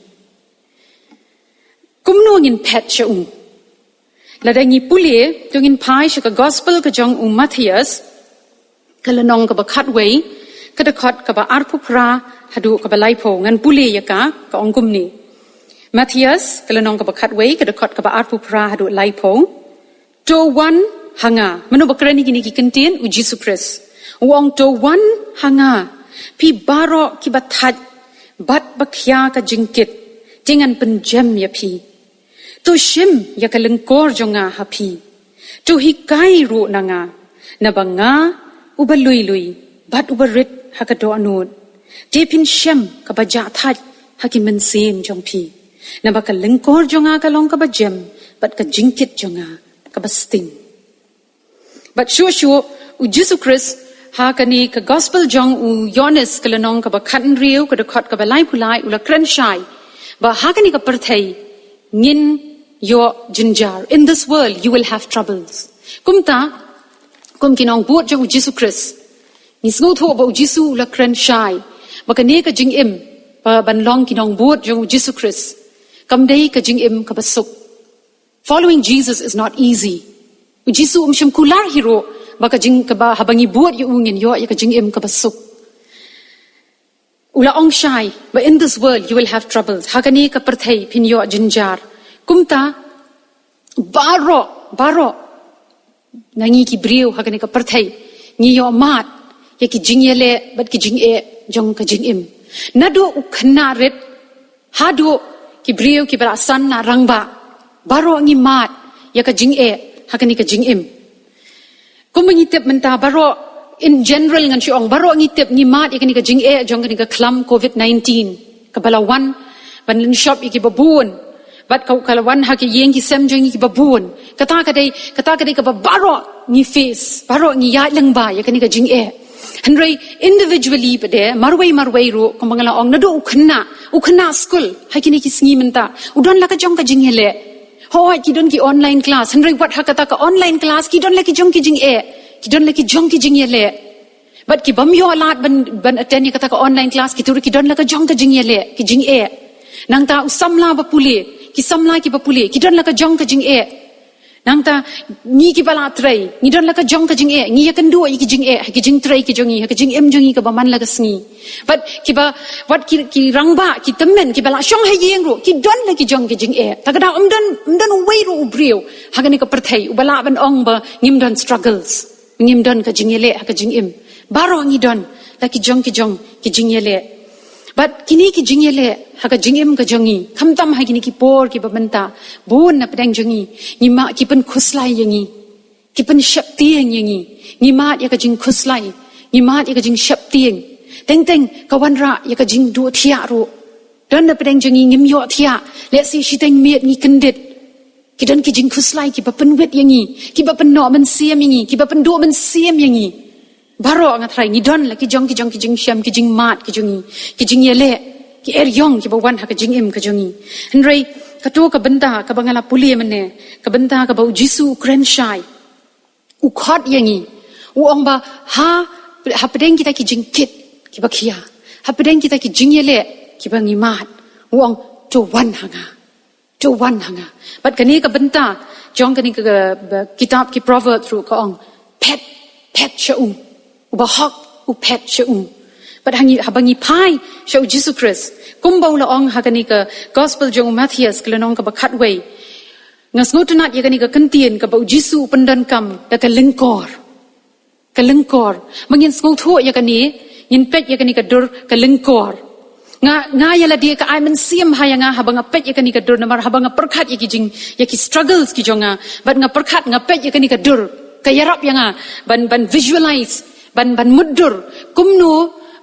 Kumno ngin phet sha u? Lada ngi pule, to ngin phai sha ka gospel ka jong u Mathaios, ka lynnong kaba khatwei, ka dkhot kaba arphew phra haduh kaba laiphew, ngan pule ïa ka, ka ong kumne. Mathaios, ka lynnong kaba khatwei, ka dkhot kaba arphew phra haduh laiphew. To wan ha nga. Mano ba kren ïa kine ki kyntien? U Jisu Khrist. U ong, to wan ha nga, phi baroh kiba thait bad ba khia ka jingkit, te ngan pynjem ïa phi. To shim ïa ka lyngkor jong nga ha phi. To hikai ruh na nga, naba nga uba lui lui bad uba rit ha ka dohnud. Te phin shem kaba jah thait ha ki mynsiem jong phi. Naba ka lyngkor jong nga ka long kaba jem, bad ka jingkit jong nga kaba sting. Bad shuh shuh, u Jisu Khrist, ha kane ka gospel jong u Ïoannis, ka lynnong kaba khathynriew, ka dkhot kaba laiphew lai, u la kren shai ba ha kane ka pyrthei ngin ïoh jynjar. In this world you will have troubles. Kumta, kum ki nongbud jong u Jisu Khrist, Ngi sngewthuh ba u Jisu u la kren shai ba kane ka jingim, ba ban long ki nongbud jong u Jisu Khrist, kam dei ka jingim kaba suk. Following Jesus is not easy. U Jisu um shym kular hi ruh ba ka jing, kaba haba ngi bud ïa u ngin ïoh ïa ka jingim kaba suk. U la ong shai ba in this world you will have troubles. Ha kane ka pyrthei phin ïoh jynjar. Kumta baroh, baroh na ngi ki briew ha kane ka pyrthei ngi ïoh mad ïa ki jingïaleh bad ki jingeh jong ka jingim. Naduh u khynnah rit haduh ki briew kiba la san na rangbah, baroh ngi mad ïa ka jingeh ha kane ka jingim. Kumba ngi tip mynta baroh, in general ngan shu ong, baroh ngi tip ngi mad ïa kane ka jingeh jong kane ka khlam covid nineteen kaba la wan ban lynshop ïa kiba bun. Bad ka, ka la wan ha ki ïing ki sem jong ngi kiba bun. Kata ka dei, kata ka dei kaba baroh ngi face, baroh ngi ïaid lyngba ïa kane ka jingeh. Hynrei individually pat de, marwei marwei ruh, kumba nga la ong, naduh u khynnah, u khynnah skul ha kine ki sngi mynta u don la ka jong ka jingïaleh. Hooid, ki don ki online class, hynrei wat ha kata ka online class ki don la ki jong ki jingeh, ki don la ki jong ki jingïaleh. Bad ki bym ïoh lad ban, ban attend ïa kata ka online class, kito ruh ki don la ka jong ka jingïaleh, ki jingeh. Nangta u samla ba pule, ki samla kiba pule ki don la ka jong ka jingeh. Nangta ngi kiba la trei ngi don la ka jong ka jingeh, ngi ïakynduh ïa ki jingeh ha ki jingtrei ki jong ngi, ha ka jingim jong ngi kaba man la ka sngi. Bad kiba, wat ki, ki rangbah, ki tymmen kiba la shong ha ïing ruh ki don la ki jong ki jingeh. Ta ka daw ym don, ym don uwei ruh u briew ha kane ka pyrthei uba lah ban ong ba ngim don struggles, ngim don ka jingïaleh ha ka jingim. Baroh ngi don la ki jong ki jong ki jingïaleh. Bad kine ki jingïaleh ha ka jingim ka jong ngi, khamtam ha kine ki por kiba mynta, bun na pdeng jong ngi, ngi mad, ki pynkhuslai ïa ngi, ki pynsheptieng ïa ngi. Ngi mad ïa ka jingkhuslai, ngi mad ïa ka jingsheptieng. Teng teng ka wanrah ïa ka jingduh thiah ruh. Don na pdeng jong ngi ngim ïoh thiah, lehse shiteng miet ngi kyndit. Ki don ki jingkhuslai kiba pynwit ïa ngi, kiba pynnoh mynsiem ïa ngi, kiba pynduh mynsiem ïa ngi. Baroh nga tharai ngi don la ki jong ki jong ki jingshem, ki jingmad ki jong ngi, ki jingïaleh, ki eriong kiba wan ha ka jingim ka jong ngi. Hynrei kato ka bynta kaba nga la pule mynne, ka bynta kaba u Jisu u kren shai, u khot ïa ngi, u ong ba ha, ha pdeng kita ki jingkit kiba khia, ha pdeng kita ki jingïaleh kiba ngi mad, u ong, to wan ha nga, to wan ha nga. Bad kane ka bynta jong kane ka, ka, ka kitab ki Proverbs ruh ka ong, phet, phet sha u, uba hok u phet sha u. Bad ha ngi, haba ngi phai sha u Jisu Khrist, kumba u la ong ha kane ka gospel jong u Mathaios ka lynnong kaba khatwei, nga sngewtynnat ïa kane ka kyntien kaba u Jisu u pyndonkam da ka lyngkor. Ka lyngkor. Ba ngin sngewthuh ïa kane, ngin peit ïa kane ka dur ka lyngkor. Nga, nga ïa lade ka ai mynsiem bha ïa nga haba nga peit ïa kane ka dur, namar haba nga pyrkhat ïa ki jing, ïa ki struggles ki jong nga, bad nga pyrkhat, nga peit ïa kane ka dur, ka ïarap ïa nga ban, ban visualize, ban, ban mutdur kumno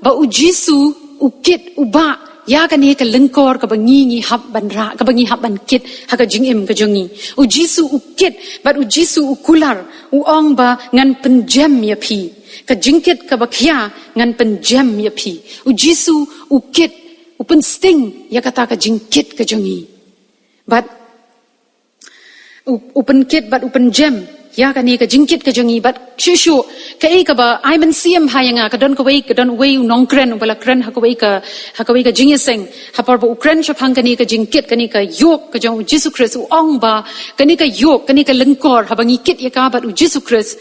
ba u Jisu u kit, u bah ïa kane ka lyngkor kaba ngi, ngi hap ban rah, kaba ngi hap ban kit ha ka jingim ka jong ngi. U Jisu u kit, bad u Jisu u kular, u ong ba ngan pynjem ïa phi. Ka jingkit kaba khia ngan pynjem ïa phi. U Jisu u kit, u pynsting ïa kata ka jingkit ka jong ngi. Bad u, u pynkit bad u pynjem ïa kane ka jingkit ka jong ngi. Bad shuh shuh kaei kaba ai mynsiem bha ïa nga, ka don kawei, ka don uwei u nongkren uba la kren ha kawei ka, ha kawei ka jingïaseng. Ha por ba u kren shaphang kane ka jingkit, kane ka yoke ka jong u Jisu Khrist, u ong ba kane ka yoke, kane ka lyngkor, haba ngi kit ïa ka bad u Jisu Khrist,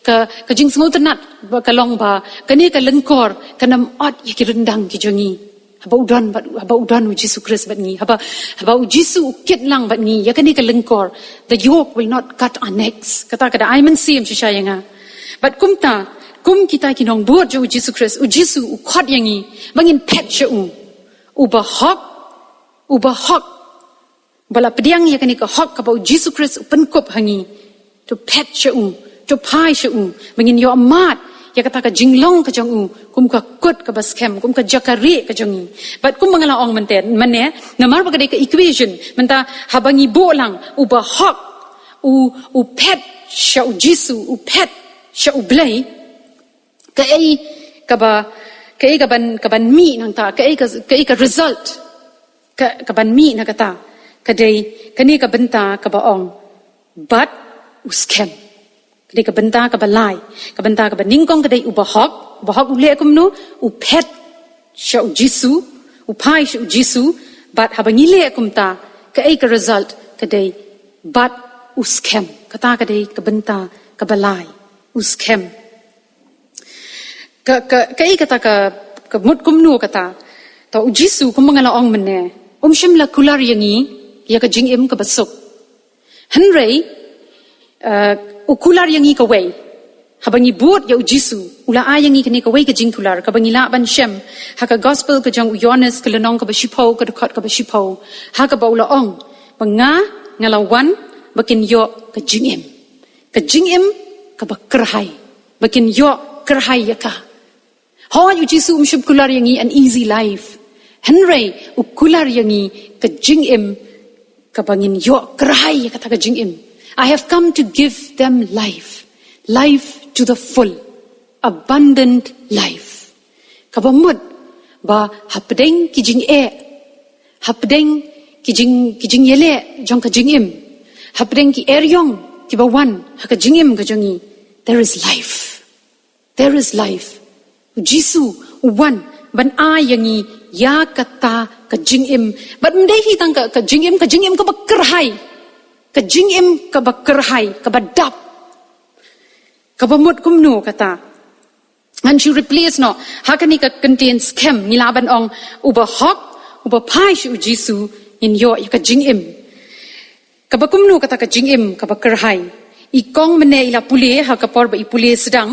ka, ka jingsngewtynnat ba ka long ba kane ka lyngkor kan ym ot ïa ki ryndang ki jong ngi. Haba u don bad, haba u don u Jisu Khrist bad ngi, haba, haba u Jisu u kit lang bad ngi ïa kane ka lyngkor, the yoke will not cut our necks. Kata ka da ai mynsiem shisha ïa nga. Bad kumta, kum kita ki nongbud jong u Jisu Khrist, u Jisu u khot ïa ngi ba ngin phet sha u, uba hok, uba hok, ba la pdiang ïa kane ka hok kaba u Jisu Khrist u pynkup ha ngi. To phet sha u, to phai sha u, ba ngin ïoh mad ïa kata ka jinglong ka jong u kum ka kut kaba skhem, kum ka jaka rieh ka jong ngi. Bad kumba nga la ong mynta, mynne, namar ba ka dei ka equation, mynta haba ngi buh lang uba hok, u, u phet sha u Jisu, u phet sha u Blei, kaei kaba, kaei kaban, kaban mih nangta, kaei ka, kaei ka result ka, kaban mih na kata, ka dei kane ka bynta kaba ong, bad u skhem. Ka dei ka bynta kaba lai, ka bynta kaba nyngkong ka dei uba hok, Bahok u leh kumno? U phet sha u Jisu, u phai sha u Jisu, bad haba ngi leh kumta, kaei ka result ka dei? Bad u skhem. Kata ka dei ka bynta kaba lai. U skhem. Ka, ka, kaei kata ka, ka mut kumno kata? To u Jisu kumba nga la ong mynne, um shym la kular ïa ngi ïa ka jingim kaba suk. Hynrei, eh, u kular ïa ngi kawei. Haba ngi bud ïa u Jisu, u la ai ïa ngi kane kawei ka jingkular, kaba ngi lah ban shem ha ka gospel ka jong u Ïoannis, ka lynnong kaba shiphew, ka dkhot kaba shiphew. Ha kaba u la ong, ba nga, nga la wan ba kin ïoh ka jingim. Ka jingim kaba kyrhai. Ba kin ïoh kyrhai ïa ka. Hooid, u Jisu um shym kular ïa ngi an easy life. Hynrei u kular ïa ngi ka jingim kaba ngin ïoh kyrhai ïa kata ka jingim. "I have come to give them life, life to the full, abundant life." Kaba mut ba hapdeng ki jingeh, hapdeng ki jing, ki jingïaleh jong ka jingim, hapdeng ki eriong kiba wan ha ka jingim ka jong ngi, there is life. There is life. U Jisu u wan ban ai ïa ngi ïa kata ka jingim. Bad ym dei hi tang ka, ka jingim, ka jingim kaba kyrhai. Ka jingim kaba kyrhai, kaba dap. Kaba mut kumno kata? Ngan shu replace noh ha kane ka kyntien skhem, ngi lah ban ong, uba hok, uba phai sha u Jisu, ngin ïoh ïa ka jingim. Kaba kumno kata ka jingim kaba kyrhai? I kong mynne i la pule, ha ka por ba i pule sdang,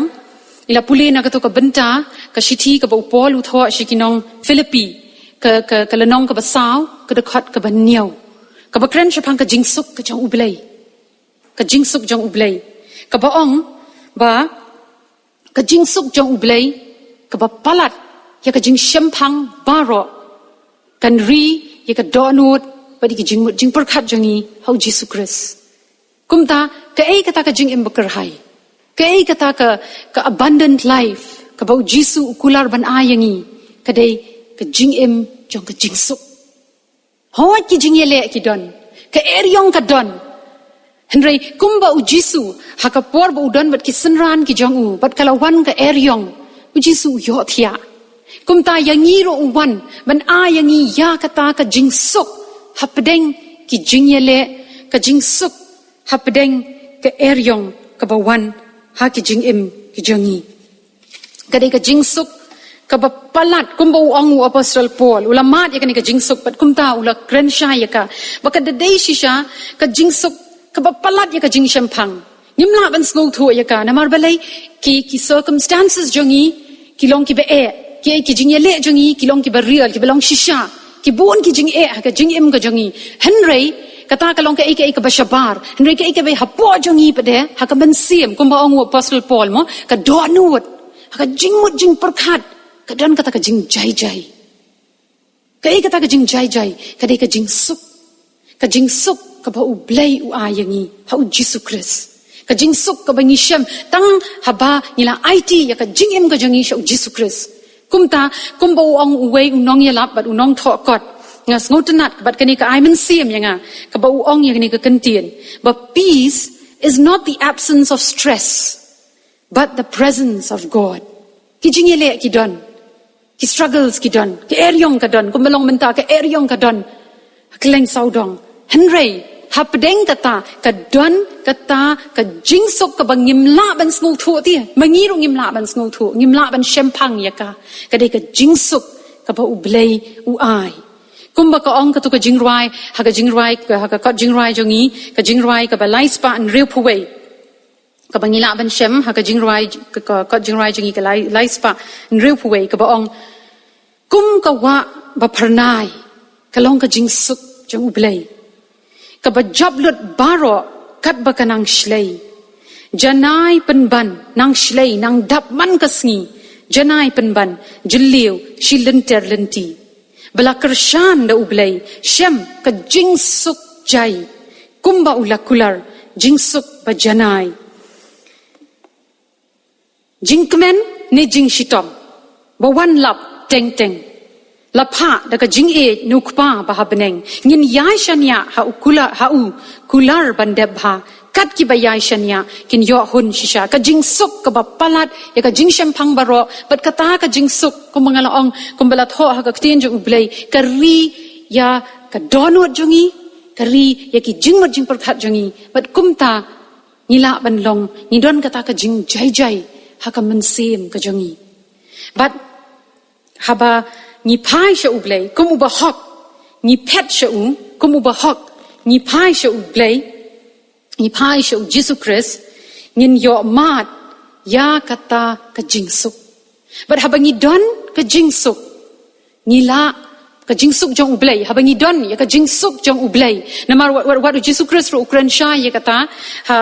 i la pule na kato ka bynta, ka shithi kaba u Paul u thoh sha ki nong Philippi, ka, ka, ka lynnong kaba saw, ka dkhot kaba hynñiew. Kaba kren shaphang ka jingsuk ka jong U Blei. Ka jingsuk jong U Blei. Kaba ong ba ka jingsuk jong U Blei kaba palat ïa ka jingshemphang baroh, kan ri ïa ka dohnud bad ïa ka jingmut jingpyrkhat jong ngi ha u Jisu Khrist. Kumta, kaei kata ka jingim ba kyrhai? Kaei kata ka, ka abundant life kaba u Jisu u kular ban ai ïa ngi? Ka dei ka jingim jong ka jingsuk. Hooid, ki jingïaleh ki don, ka eriong ka don. Hynrei kumba u Jisu, ha ka por ba u don bad ki synran ki jong u, bad ka la wan ka eriong, u Jisu u ïohthiah. Kumta ïa ngi ruh u wan ban ai ïa ngi ïa kata ka jingsuk hapdeng ki jingïaleh, ka jingsuk hapdeng ka eriong kaba wan ha ki jingim ki jong ngi. Ka dei ka jingsuk kaba palat, kumba u ong u Apostol Paul, u la mad ïa kane ka jingsuk, bad kumta u la kren shai ïa ka. Ba ka dei shisha ka jingsuk kaba palat ïa ka jingshemphang. Ngim lah ban sngewthuh ïa ka, namar balei? Ki, ki circumstances jong ngi ki long kiba eh, ki, ki jingïaleh jong ngi ki long kiba real, kiba long shisha. Ki bun ki jingeh ha ka jingim ka jong ngi. Hynrei kata ka long kaei kaei kaba shabar. Hynrei kaei kaei hapoh jong ngi pat de, ha ka mynsiem, kumba ong u Apostol Paul mo, ka dohnud, ha ka jingmut jingpyrkhat, ka don kata ka jingjaijai. Kaei kata ka jingjaijai? Ka dei ka jingsuk. Ka jingsuk kaba U Blei u ai ïa ngi ha u Jisu Khrist. Ka jingsuk kaba ngi shem tang haba ngi la aiti ïa ka jingim ka jong ngi sha u Jisu Khrist. Kumta, kumba u ong uwei u nongïalap bad u nongthoh kot, nga sngewtynnat bad kane ka ai mynsiem ïa nga, kaba u ong ïa kane ka kyntien, ba peace is not the absence of stress, but the presence of God. Ki jingïaleh ki don, ki struggles ki don, ka eriong ka don, kumba long mynta, ka eriong ka don ha kylleng sawdong. Hynrei hapdeng kata ka don kata ka jingsuk kaba ngim lah ban sngewthuh te, ma ngi ruh ngim lah ban sngewthuh, ngim lah ban shemphang ïa ka. Ka dei ka jingsuk kaba U Blei u ai. Kumba ka ong kato ka jingrwai, ha ka jingrwai, ha ka kot jingrwai jong ngi, ka jingrwai kaba lai spah hynriewphew wei, kaba ngi lah ban shem ha ka jingrwai, ka, ka kot jingrwai jong ngi, ka lai, lai spah hynriewphew wei, kaba ong, kum ka wah ba phyrnai ka long ka jingsuk jong U Blei, kaba jop lut baroh katba ka nang shlei. Janai pynban nang shlei, nang dap man ka sngi. Janai pynban jylliew shi lynter lynti. Ba la kyrshan da U Blei, shem ka jingsuk jai, kumba u la kular, jingsuk ba janai. Jingkmen ne jingshitom ba wan lap teng teng, la phah da ka jingïeit na U Kpa ba ha bneng. Ngin ïai shaniah ha u kular, ha u kular ban dep bha Kat kiba ïai shaniah kin ïoh hun shisha. Ka jingsuk kaba palat ïa ka jingshemphang baroh, bad kata ka jingsuk, kumba nga la ong, kumba la thoh ha ka ktien jong U Blei, ka ri ïa ka dohnud jong ngi, ka ri ïa ki jingmut jingpyrkhat jong ngi. Bad kumta ngi lah ban long, ngi don kata ka jingjai jai ha ka mynsiem ka jong ngi. Bad haba ngi phai sha U Blei kum uba hok, ngi phet sha u kum uba hok, ngi phai sha U Blei, ngi phai sha U Jisu Khrist, ngin ïoh mad ïa kata ka jingsuk. Bad haba ngi don ka jingsuk, ngi lah, ka jingsuk jong U Blei, haba ngi don ïa ka jingsuk jong U Blei. Namar wat, wat, wat U Jisu Khrist ruh u kren shai ïa kata ha,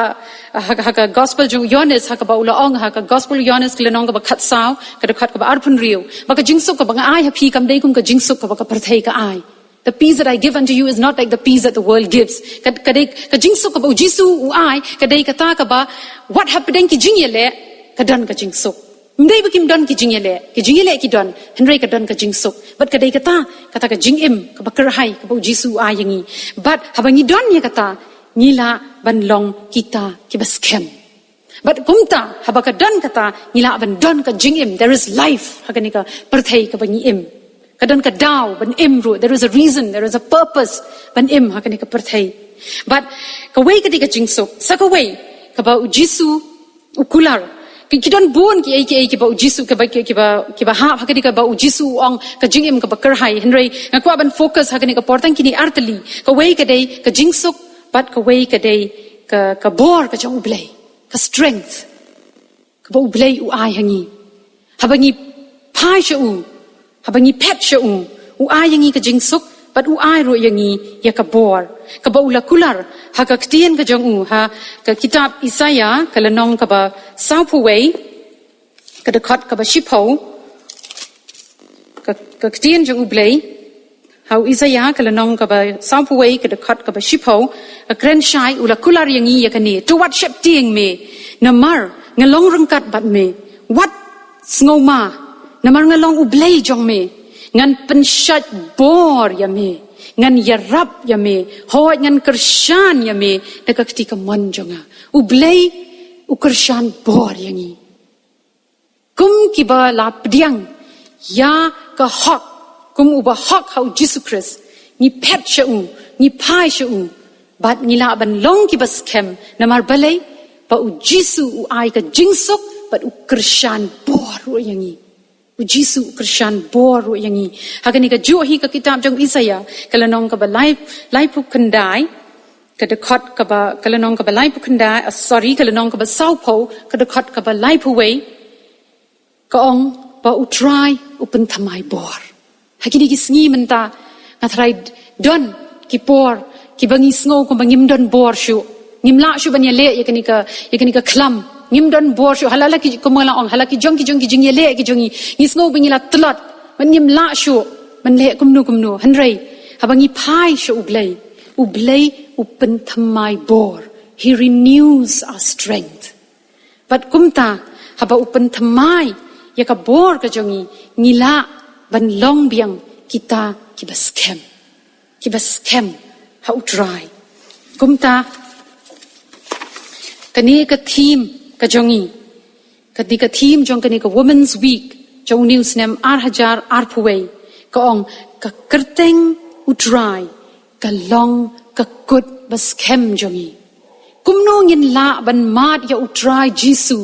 ha, ha ka gospel jong u Ïoannis, ha kaba u la ong, ha ka gospel u Ïoannis ka lynnong kaba khatsaw, ka dkhot kaba arphew hynriew, ba ka jingsuk kaba nga ai ha phi kam dei kum ka jingsuk kaba ka pyrthei ka ai. The peace that I give unto you is not like the peace that the world gives. Ka, ka dei ka jingsuk kaba U Jisu u ai, ka dei kata kaba wat hapdeng ki jingïaleh ka don ka jingsuk. Ym dei ba kim don ki jingïaleh, ki jingïaleh ki don, hynrei ka don ka jingsuk. Bad ka dei kata, kata ka jingim kaba kyrhai kaba U Jisu u ai ïa ngi. Bad haba ngi don ïa kata, ngi lah ban long kita kiba skhem. Bad kumta, haba ka don kata, ngi lah ban don ka jingim. There is life ha kane ka pyrthei kaba ngi im. Ka don ka daw ban im ruh. There is a reason, there is a purpose ban im ha kane ka pyrthei. Bad kawei ka dei ka jingsuk, sa kawei kaba U Jisu u kular. Ki, ki don bun kiei kiei kiba U Jisu, kiba, ki, kiba, kiba hap ha ka dei kaba U Jisu u ong ka jingim kaba kyrhai. Hynrei nga kwah ban focus ha kane ka por tang kine artylli. Kawei ka dei ka jingsuk, bad kawei ka dei ka, ka bor ka jong U Blei, ka strength kaba U Blei u ai ha ngi. Haba ngi phai sha u, haba ngi phet sha u, u ai ïa ngi ka jingsuk, bad u ai ruh ïa ngi ïa ka bor. Kaba u la kular ha ka ktien ka jong u, ha ka kitab Isaïah, ka lynnong kaba sawphew wei, ka dkhot kaba shiphew, ka, ka ktien jong U Blei, ha u Isaïah, ka lynnong kaba sawphew wei, ka dkhot kaba shiphew, ka kren shai, u la kular ïa ngi ïa kane: To wat sheptieng me, namar nga long ryngkat bad me. Wat sngewma, namar nga long U Blei jong me. Ngan pynshait bor ïa me, ngan ïarap ïa me, hooid ngan kyrshan ïa me da ka kti kamon jong nga. U Blei u kyrshan bor ïa ngi. Kum kiba la pdiang ïa ka hok, kum uba hok ha u Jisu Khrist, ngi phet sha u, ngi phai sha u, bad ngi lah ban long kiba skhem, namar balei, ba u Jisu u ai ka jingsuk, bad u kyrshan bor ruh ïa ngi. U Jisu u kyrshan bor ruh ïa ngi. Ha kane kajuh hi ka kitab jong Isaïah, ka lynnong kaba lai, laiphew khyndai, ka dkhot kaba, ka lynnong kaba laiphew khyndai, ah, sorry, ka lynnong kaba sawphew, ka dkhot kaba laiphew wei, ka ong ba U Trai u pynthymmai bor. Ha kine ki sngi mynta, nga tharai don ki por kiba ngi sngew kumba ngim don bor shuh. Ngim lah shuh ban ïaleh ïa kane ka, ïa kane ka khlam. Ngim don bor shuh. Ha la la ki, kumba la ong, ha la ki jong ki jong ki jingïaleh ki jong ngi, ngi sngew ba ngi la tlot, ban ngim lah shuh ban leh kumno kumno. Hynrei haba ngi phai sha U Blei, U Blei u pynthymmai bor. He renews our strength. Bad kumta, haba u pynthymmai ïa ka bor ka jong ngi, ngi lah ban long biang kita kiba skhem, kiba skhem ha U Trai. Kumta, kane ka theme ka jong ngi, kane ka theme jong kane ka Women's Week jong une u snem ar hajar arphew wei, ka ong: Ka kyrteng U Trai ka long ka kut ba skhem jong ngi. Kumno ngin lah ban mad ïa U Trai Jisu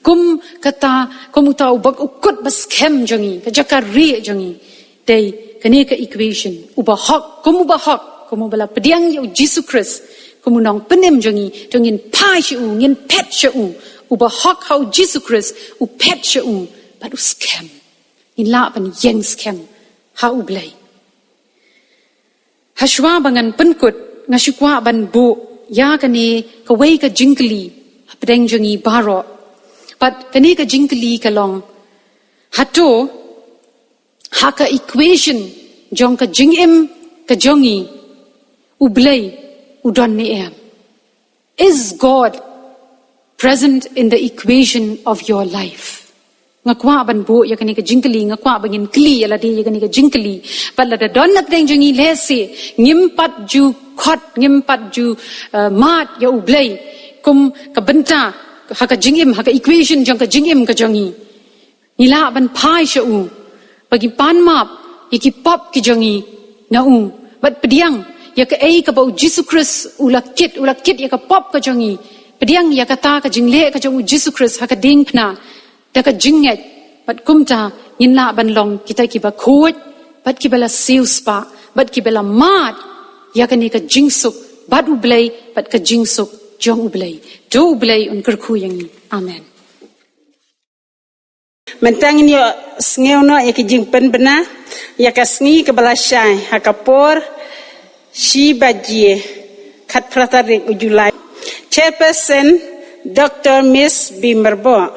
kum kata, kum uta uba u kut ba skhem jong ngi, ka jaka rieh jong ngi? Dei kane ka equation: uba hok, kum uba hok, kum uba la pdiang ïa u Jisu Khrist kum u nongpynim jong ngi, to ngin phai sha u, ngin phet sha u. Uba hok ha u Jisu Khrist u phet sha u bad u skhem. Ngin lah ban ïeng skhem ha U Blei. Hashwa ba ngan pynkut, nga shu kwah ban buh ïa kane kawei ka jingkylli hapdeng jong ngi baroh. Bad kane ka jingkylli ka long: Hato ha ka equation jong ka jingim ka jong ngi, U Blei u don ne em? Is God present in the equation of your life? Nga kwah ban buh ïa kane ka jingkylli, nga kwah ba ngin kylli ïa lade ïa kane ka jingkylli. Bad lada don napdeng jong ngi, lehse ngim pat ju khot, ngim pat ju, uh, mad ïa U Blei, kum ka bynta ha ka jingim, ha ka equation jong ka jingim ka jong ngi. Ngi lah ban phai sha u ba ngin pan map ïa ki pop ki jong ngi na u. Bad pdiang ïa kaei kaba u Jisu Khrist u la kit, u la kit ïa ka pop ka jong ngi. Pdiang ïa kata ka jingleh ka jong u Jisu Khrist ha ka diengphna da ka jingngeit. Bad kumta ngin lah ban long kita kiba khuid bad kiba la siewspah bad kiba la mad ïa kane ka jingsuk bad u Blei bad ka jingsuk jong u Blei. To u Blei un kyrkhu ïa ngi. Amen. Mynta ngin ïohsngew noh ïa ki jingpynbna ïa ka sngi kaba la shai ha ka por shi baje, khatphra tarik u July. Chairperson, Doctor Miss B Myrboh.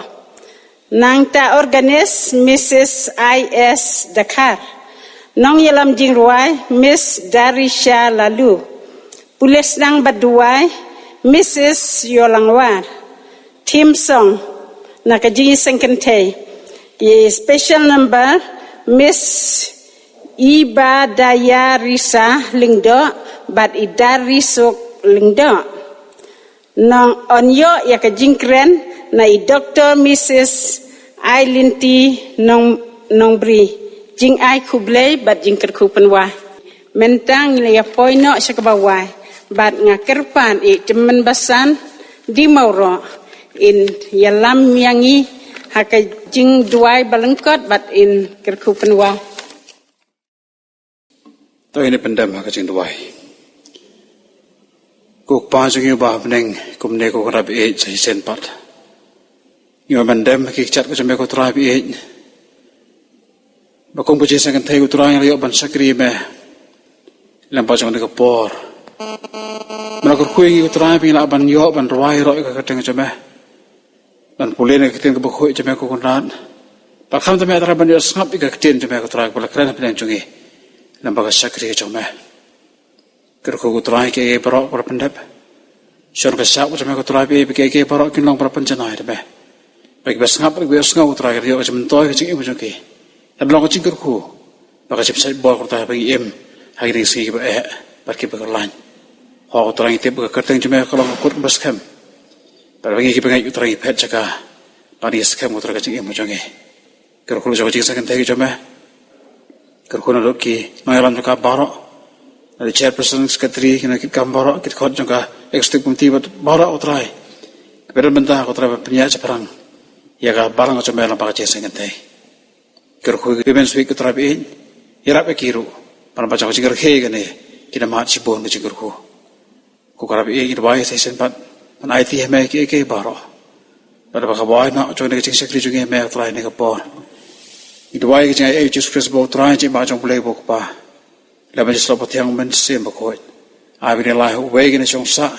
Nangta organist, Missus I S Dkhar. Nongïalam jingrwai, Miss Darisha Laloo. Pule sdang bad duwai, Missus Ïoh Langwar. Theme song na ka jingïaseng kynthei. Ki special number, Miss Ibadaya Risa Lyngdoh bad i Darisuk Lyngdoh. Nongïoh ïa ka jingkren na i Doctor Missus Ailinti Nong, Nongbri. Jingai khublei bad jingkyrkhu pynwai. Mynta ngi la ïa poi noh sha kaba wai bad nga kyrpad i Tymmen Basan Dewmawroh in ïalam ïa ngi ha ka jingduwai ba lyngkot bad in kyrkhu pynwai. To ngin ïa pyndem ha ka jingduwai. Ko Kpa jong ngi uba ha bneng, kumne ko Kynrad ba ïeit sa shisien pat. Ngi wan pyndem ha ki kjat ka jong me ko Trai ba ïeit. Ba kum ka jingïaseng kynthei ko Trai ngi la ïoh ban shakri ïa me lem bad jong kane ka por. Me la kyrkhu ïa ngi ko Trai ba ngin lah ban ïoh ban rwai ïaroh ïa ka kyrteng jong me. Ban pule na ka ktien kaba khuid jong me ko Kynrad. Bad khamtam me Trai ban ïoh sngap ïa ka ktien jong me ko Trai kaba la kren ha bneng jong ngi lem bad ka shakri ka jong me. Kyrkhu ko Trai kiei kiei baroh kiba la pyndep. Shon ka shap ka jong me ko Trai ba ïeit ba kiei kiei baroh kin long ba la pynjanai da me. Ba kiba sngap, ba kiba ïohsngew ko Trai kin ïoh ka jingmyntoi ka jingim ka jong ki. Ban long ka jingkyrkhu bad ka jingpynshait bor ko Trai ba ngi im ha kine ki sngi kiba eh bad kiba kyllain. Ho ko Trai ngi tip ba ka kyrteng jong me ka long ka kut kaba skhem. Bad ba ngi kiba ngeit ko Trai ngi phet sha ka. Ba ngi skhem ko Trai ka jingim ka jong ngi. Kyrkhu jong ka jingïaseng kynthei ka jong me. Kyrkhu naduh ki nongïalam jong ka baroh. Naduh chairperson, secretary, ki nongkitkam baroh, ki dkhot jong ka executive committee bad baroh ko Trai. Kiba don bynta ko Trai ban pynïaid shaphrang ïa ka balang ka jong me lyngba ka jingïaseng kynthei. Kyrkhu ki Women's Week ko Trai ba ïeit. Ïarap ïa ki ruh. Ban lyngba jong ka jingkyrkhu kane kin ym mad shibun ka jingkyrkhu. Ko Kynrad ba ïeit ngi duwai sa shisien pat ban aiti ha me kiei kiei baroh. Bad ba ka buh noh jong kane ka jingshakri jong ngi ha me ko Trai ha kane ka por. Ngi duwai ka jingaiei u Jisu Khrist ba u Trai, jingmut jong u Blei ba u Kpa, lem bad jingïasyllok ba thiang Mynsiem Bakhuid. Ai ba kin ïalai ha uwei kine ki nongsah,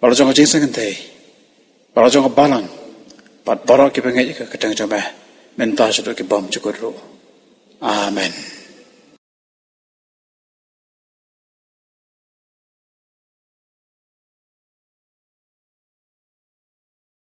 ba la jong ka jingïaseng kynthei, ba la jong ka balang, bad baroh kiba ngeit ïa ka kyrteng jong me, mynta shaduh ki bymjukut ruh. Amen.